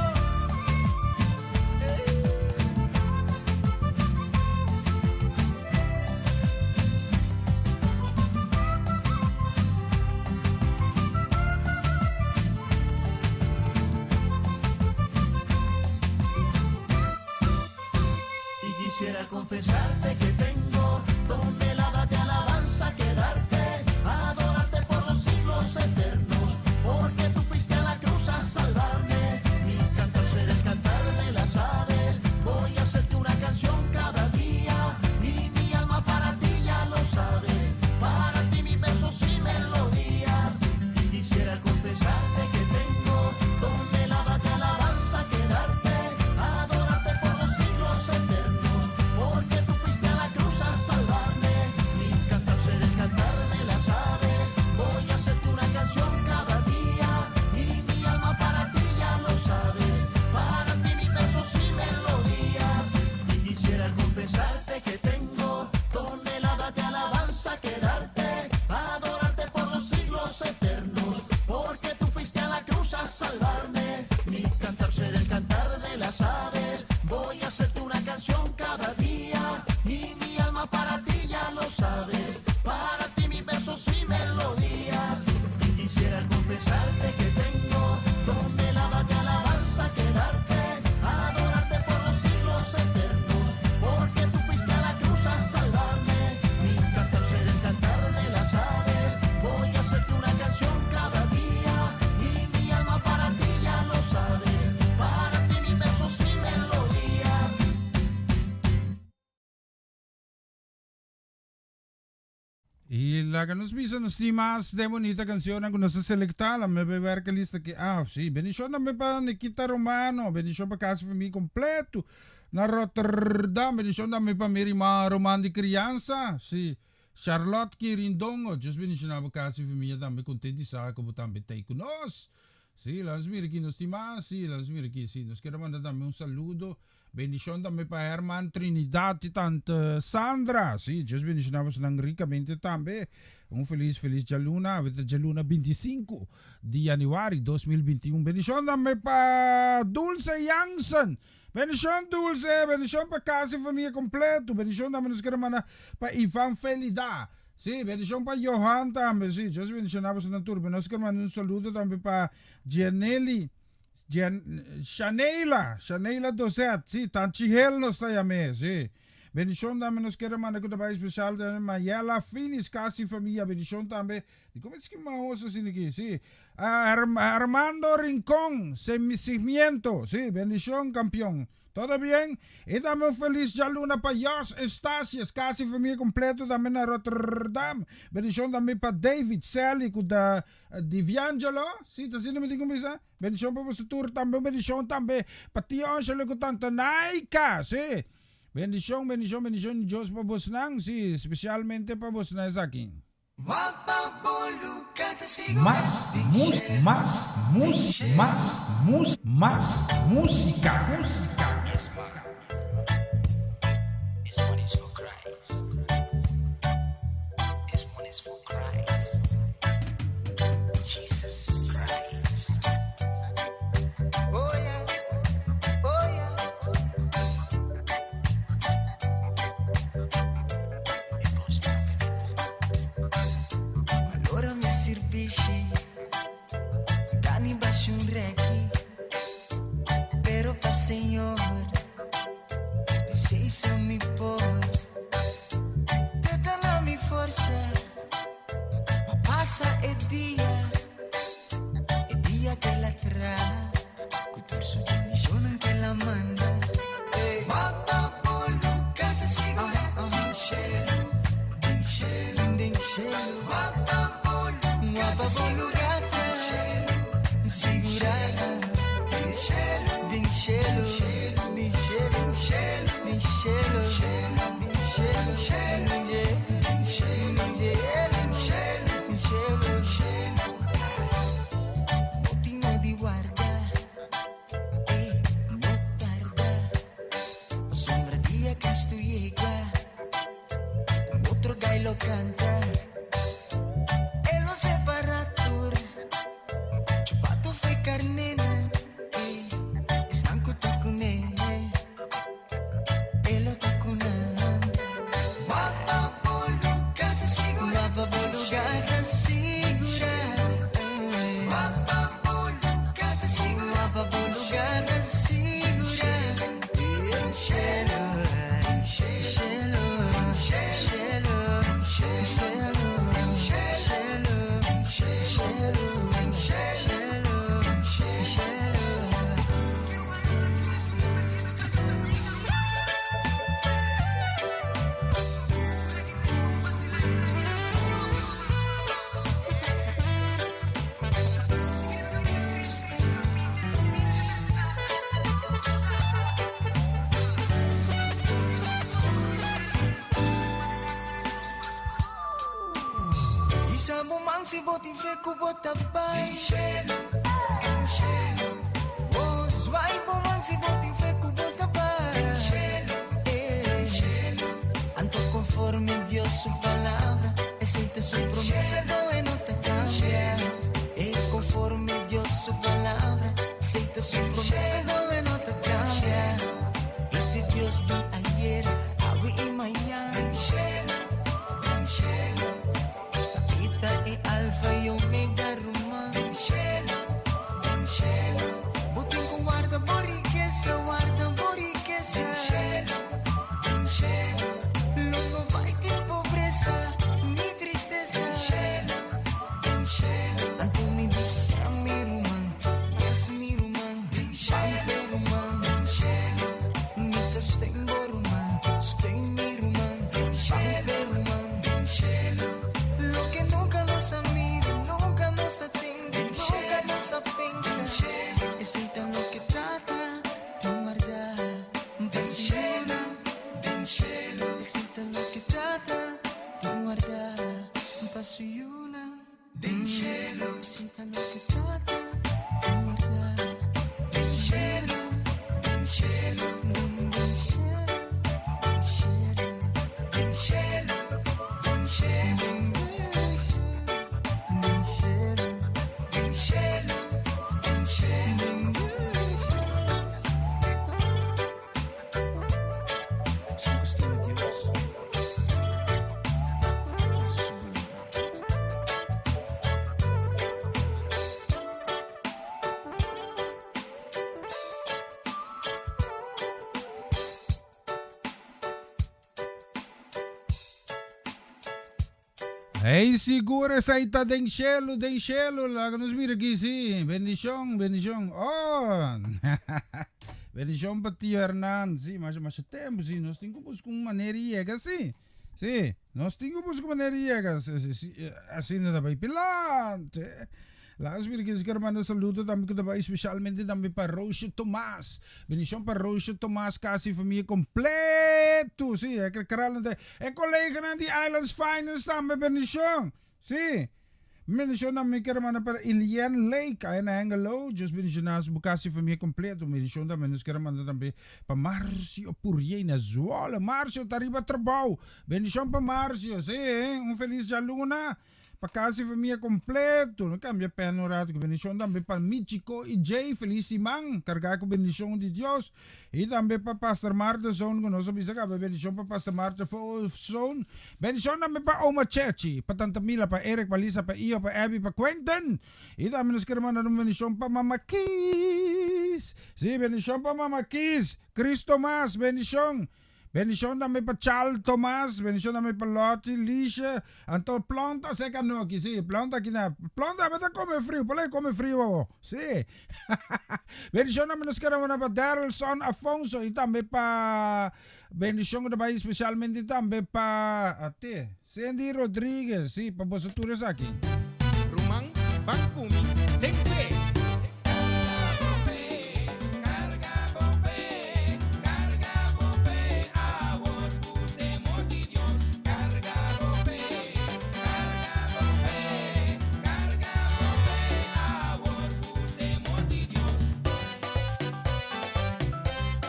Y quisiera confesarte que tengo toneladas de alabanza que darte, adorarte por los siglos eternos, I laga nos bisa nos tin mas den bonita cancionnan cu nos a selecta. La me bay werk e lista aki. Ah, si. Bendicion tambe pa Nikita Romano. Bendicion pa casa y familia completo na Rotterdam. Bendicion tambe pa mi rima Roman di crianza. Si. Charlotte Quirindongo. Dios bendiciona bo casa y familia tambe. Content di sa cu bo tambe ta cu nos. Si, laga nos mira aki nos tin mas. Si, laga nos mira aki. Si, nos kier manda tambe un saludo. Bendicion tambe pa Herman Trinidad y tante Sandra. Si, Dios bendiciona bosonan ricamente tambe. Un feliz, feliz djaluna. Awe ta djaluna 25 di januari 2021. Bendicion tambe pa Dulce Jansen. Bendicion Dulce, bendicion pa casa y familia completo. Bendicion tambe nos kier manda pa Ivan Felida. Si, bendicion pa Johan tambe. Si, Dios bendiciona bosonan tur. Nos kier manda un saludo tambe pa Gianelli. Jen, Shaneila, Shaneila Dozet, si, Tanchi Hel nos ta yam'é, si. Bendishon tambe nos kere manda ku ta bai espesial tambe Mayela Finis, kas i famia, bendishon tambe, di komo es ki maos asina aki, si. Armando Rincon, Segmiento, si, bendishon kampion. Todo bien? I tambe un felis djaluna pa Jos Estasius, kas i famia kompleto tambe na Rotterdam. Bendishon tambe pa David, Sally ku ta Diviangelo, si ta asina mi tin ku bisa? Bendishon pa boso tur tambe, un bendishon tambe pa tio Angelo ku tanta Naika, si. Bendishon, bendishon, bendishon di Dios pa bosnan, si, spesialmente pa bosnan esaki. Mas mus mas mus mas mus mas música música. This one is for Christ. This one is for Christ. Jesus Christ. Oh yeah. Oh yeah. Malora mi sirbishi, Dani baixo un reki, pero pa Señor, Deseiso mi por, Te na mi forsa, pa pasa e dia, e dia ke la tra, ku tur su bendishonnan ke la manda. Wak pa bo luga ta sigurá den shelu, den shelu, den shelu. Wak pa bo luga ta sigurá den shelu, sigurá den shelu, den shelu, den shelu, den shelu, den shelu, shelu, den shelu, den shelu, den shelu, shelu. No tin nodi warda, eh, no tarda. Pasobra dia Cristo yega, un otro gai lo canta. E lo separa tur, chupato fe carnena, eh, esnan cu ta cune, e lo ta cu nan. Wak pa bo lugar ta sigura, wak pa bo lugar ta sigura, eh. Wak pa bo lugar ta sigura, wak pa bo lugar ta sigura, eh. Shelo, shelo, shelo, shelo, shelo, shelo, shelo, shelo. Isa bo man si bo tin fe ku bo ta bai. Oh, zwaai bo man si bo tin fe ku bo ta bai. Eh, Anto conforme Dios su palabra, esei ta su promesa, no e no ta cambia. Eh, conforme Dios su palabra, esei ta su promesa, no e no ta cambia. E ta Dios di ayer, awe i mañan. E ta e Alfa i Omega, ruman. Bo tin ku warda bo rikesa, warda bo rikesa. Lo no bai tin pobresa ni tristesa. Anto mi bisa mi ruman, yes mi ruman, pampe ruman. Mi ta steun bo ruman, steun mi ruman, pampe ruman. Hey, sigur esei ta den shelu, den shelu. Laga nos mira aki, sí. Bendishon, bendishon. Oh! Bendishon pa tio Hernan. Sí, masha, masha tempu, sí. Nos tin ku buska un manera di yega, sí. Sí, nos tin ku buska un manera di yega. Asina ta bai pilante. Laga mira ki quiero manda saludo tambe ku ta bai specialmente tambe pa Roosje Tomas. Bendicion pa Roosje Tomas casi familia completo. Sí, e kralnan ta e coleganan di Islands Finance tambe bendicion. Sí. Bendicion tambe quiero manda pa Ilian Lake aya na Hengelo. Dios bendiciona su casi familia completo. Bendicion tambe nos quiero manda tambe pa Marcio Purier na Zwolle. Marcio ta riba trabou. Bendicion pa Marcio. Sí, un feliz djaluna. Pa casi famia completo. No cambia pen un rato. Cu bendicion tambe pa Michiko y Jay. Feliz siman. Carga cu bendicion di Dios. Y tambe pa Pastor Martha Zoon cu nos a bisa caba. Bendicion pa Pastor Martha Zoon. Bendicion tambe pa Oma Chechi. Pa Tanta Mila, pa Eric, pa Lisa, pa Iyo, pa Abby, pa Quentin. Y tambe nos kier manda un bendicion pa Mama Kies. Si, bendicion pa Mama Kies. Chris Tomas, bendicion. Bendishon tambe pa Chal Tomas, bendishon tambe pa Lottie, Lisha, anto Plonta seka noki, si, Plonta aki na, Plonta tambe ta come friu, por lei come friu awo, si. Bendishon tambe nos kere manda pa Darylson Afonso y tambe pa, bendishon ku ta bai especialmente tambe pa, ate, Cindy Rodriguez, si, pa boso tur esaki. Ruman, ban ku mi den fe.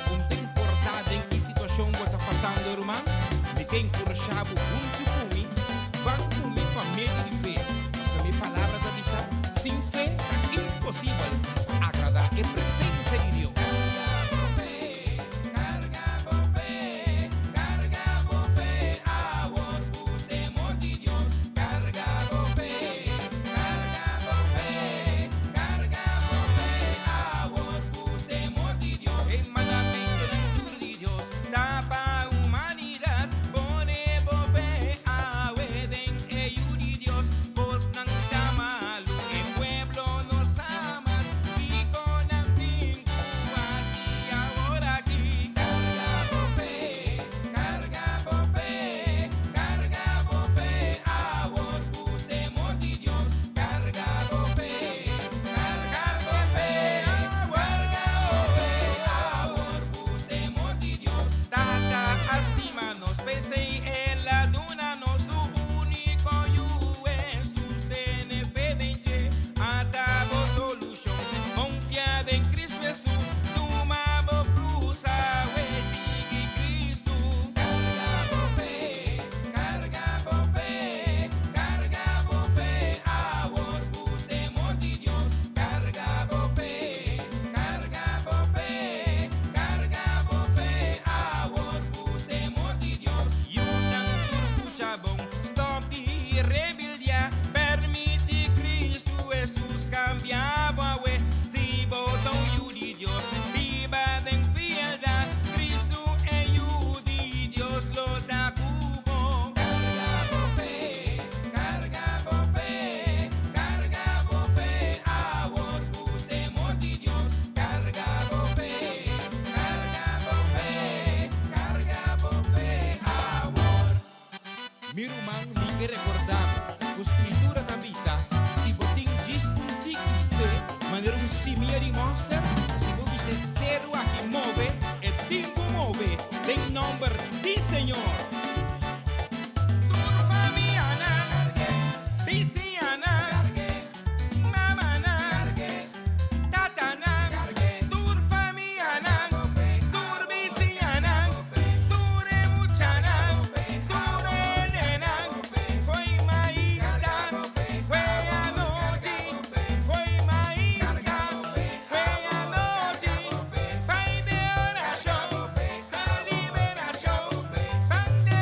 Un ta importá den ki situashon bo ta pasando, ruman. Mi ke enkurashá bo huntu ku mi, ban ku mi pa medio di fe, pasobra mi palabra ta bisa, Sin fe ta imposibel pa agradá e presensia di Dios. Ta pa humanidad pone bo fe awe den e Yu di Dios. Cosnan ta malu, e pueblo no sa mas kico nan tin cu haci awor aki. Carga bo fe, carga bo fe, carga bo fe awor cu temor di Dios. Carga bo fe, carga bo fe, carga bo fe awor cu temor di Dios. Tata a stima nos, p'esei el a duna nos su úniko Yu, Hesus. Tene fe den dje, ata bo solushon. Konfia den Kristu Hesus, tuma bo krus awe, sigui Kristu. Karga bo fe, karga bo fe, karga bo fe awor ku temor di Dios. Karga bo fe, Carga bo fe, carga bo fe, awor cu temor di Dios. Yunan tur scucha bon, stop di rebeldia, permiti Cristo Jesus cambia bo awe. Si bo ta un yu di Dios, biba den fieldad, Cristo e Yu di Dios lo ta cu bo. Carga bo fe, carga bo fe, carga bo fe, awor cu temor di Dios, carga bo fe, carga bo fe, carga bo fe awor. Mi ruman, mi ke recorda bo cu Scritura ta bisa, si bo tin djis un tiki fe, manera un simia di mòster, si bo bisa e seru aki move, e tin cu move, den nomber di Señor. Tur famianan, bisiñanan, Mamanan, tatanan, tur famianan, tur bisiñanan, tur e muchanan, tur e nenan, fo'i mainta, fo'i anochi, fo'i mainta, fo'i anochi, bai den orashon, pa liberashon, ban den.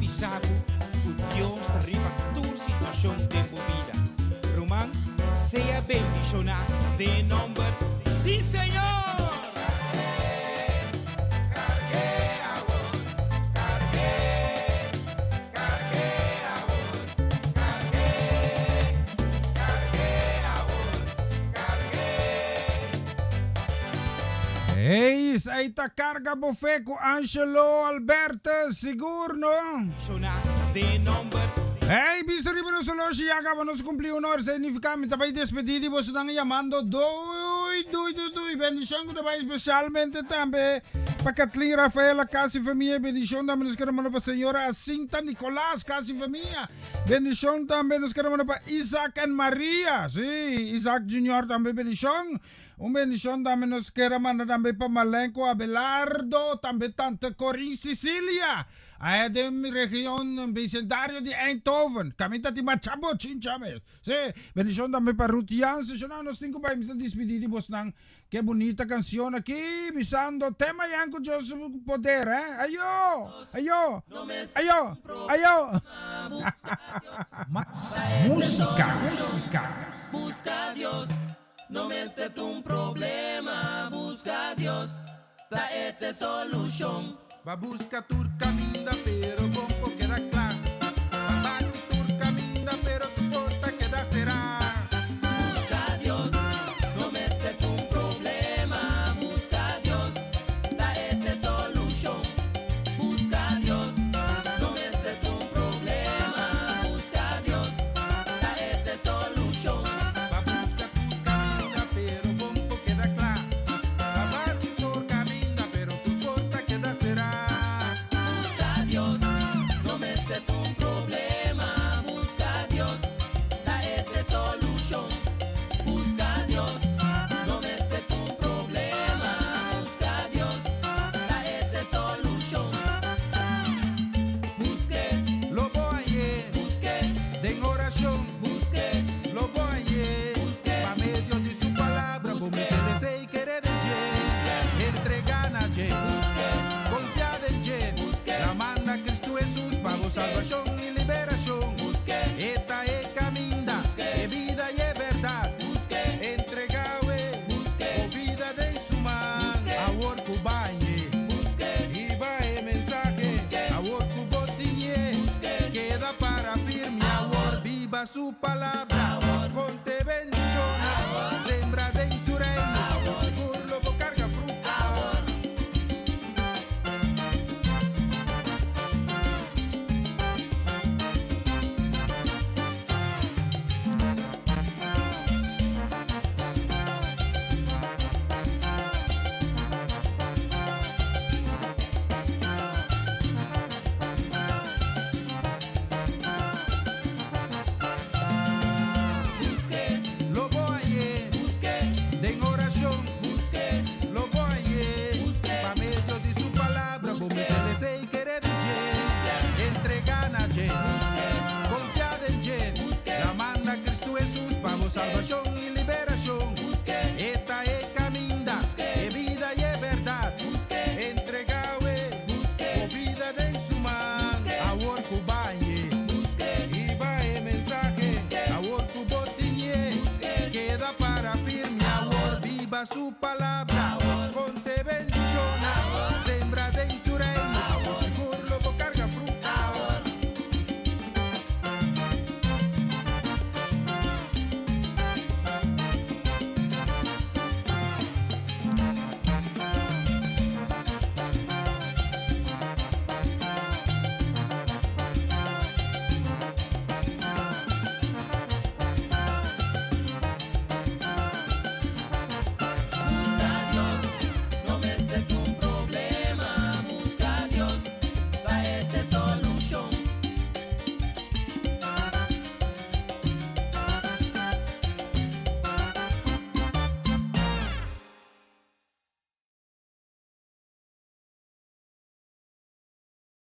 bisa bo ku Dios ta riba tur situashon den bo bida. Ruman, sea bendishoná den e nòmber di Señor! Hey, esei ta Carga Bo Fe cu Angelo Albertus, sigur no? Hey, bisto riba nos oloshi ya caba nos cumpli un ora, significa mi ta bay despedi di bosonan yamando doei, doei, doei, doei. Bendicion cu ta bay especialmente tambe pa Kathleen Rafaela, casa y famia. Bendicion tambe nos kere manda pa señora Asinta Nicolas, casa y famia. Bendicion tambe nos kere manda pa Isaac en Maria, si, Isaac Junior tambe bendicion. Un bendicion tambe nos kere manda tambe pa Malenko Abelardo, tambe tante Corin Cecilia, aya den region vecindario di Eindhoven. Caminda tin macha bochincha mes. Si, bendicion tambe pa Ruth Jansen. Shona, nos tin cu bay, mi ta dispidi di bosnan. Ke bunita cancion aki, bisando te mayan cu Dios su poder, eh. Ayo! Ayo! Ayo! Ayo! Mas musica, musica. Busca Dios, no mester ta un problema. Busca Dios, ta e t'e solucion. Ba busca tur caminda pero bon por keda cla. Ba bati tur caminda pero tur porta keda cera. Busca Dios, no mester ta un problema. Busca Dios, ta e t'e solucion. Busca Dios, no mester ta un problema. Busca Dios, ta e t'e solucion. Ba busca tur caminda pero bon por keda cla. Ba bati tur caminda pero tur porta keda cera. Busca Dios, no mester ta un problema. Busca Dios, ta e t'e solucion. Busca Dios, no mester ta un problema. Busca Dios, ta e t'e solucion. Busque, Lo bo hañ'é. Busque, Den oracion. Busque, Lo bo hañ'é. Busque, Pa medio di su palabra. Bo Busque, mester desea y kere den dje. Busque, Entrega na dje. Busque, Confia den dje. Busque, La manda Cristo Jesus pa bo Busque, salvacion y liberacion. Busque, E ta e caminda, Busque, e vida y e berdad. Busque, Entrega awe, Busque, bo bida den su man. Busque, Awor cu b'hañ'é. Busque, Hiba e mensahe. Busque, Awor cu bo tin'é. Busque, Keda para firme. Awor biba su palabra.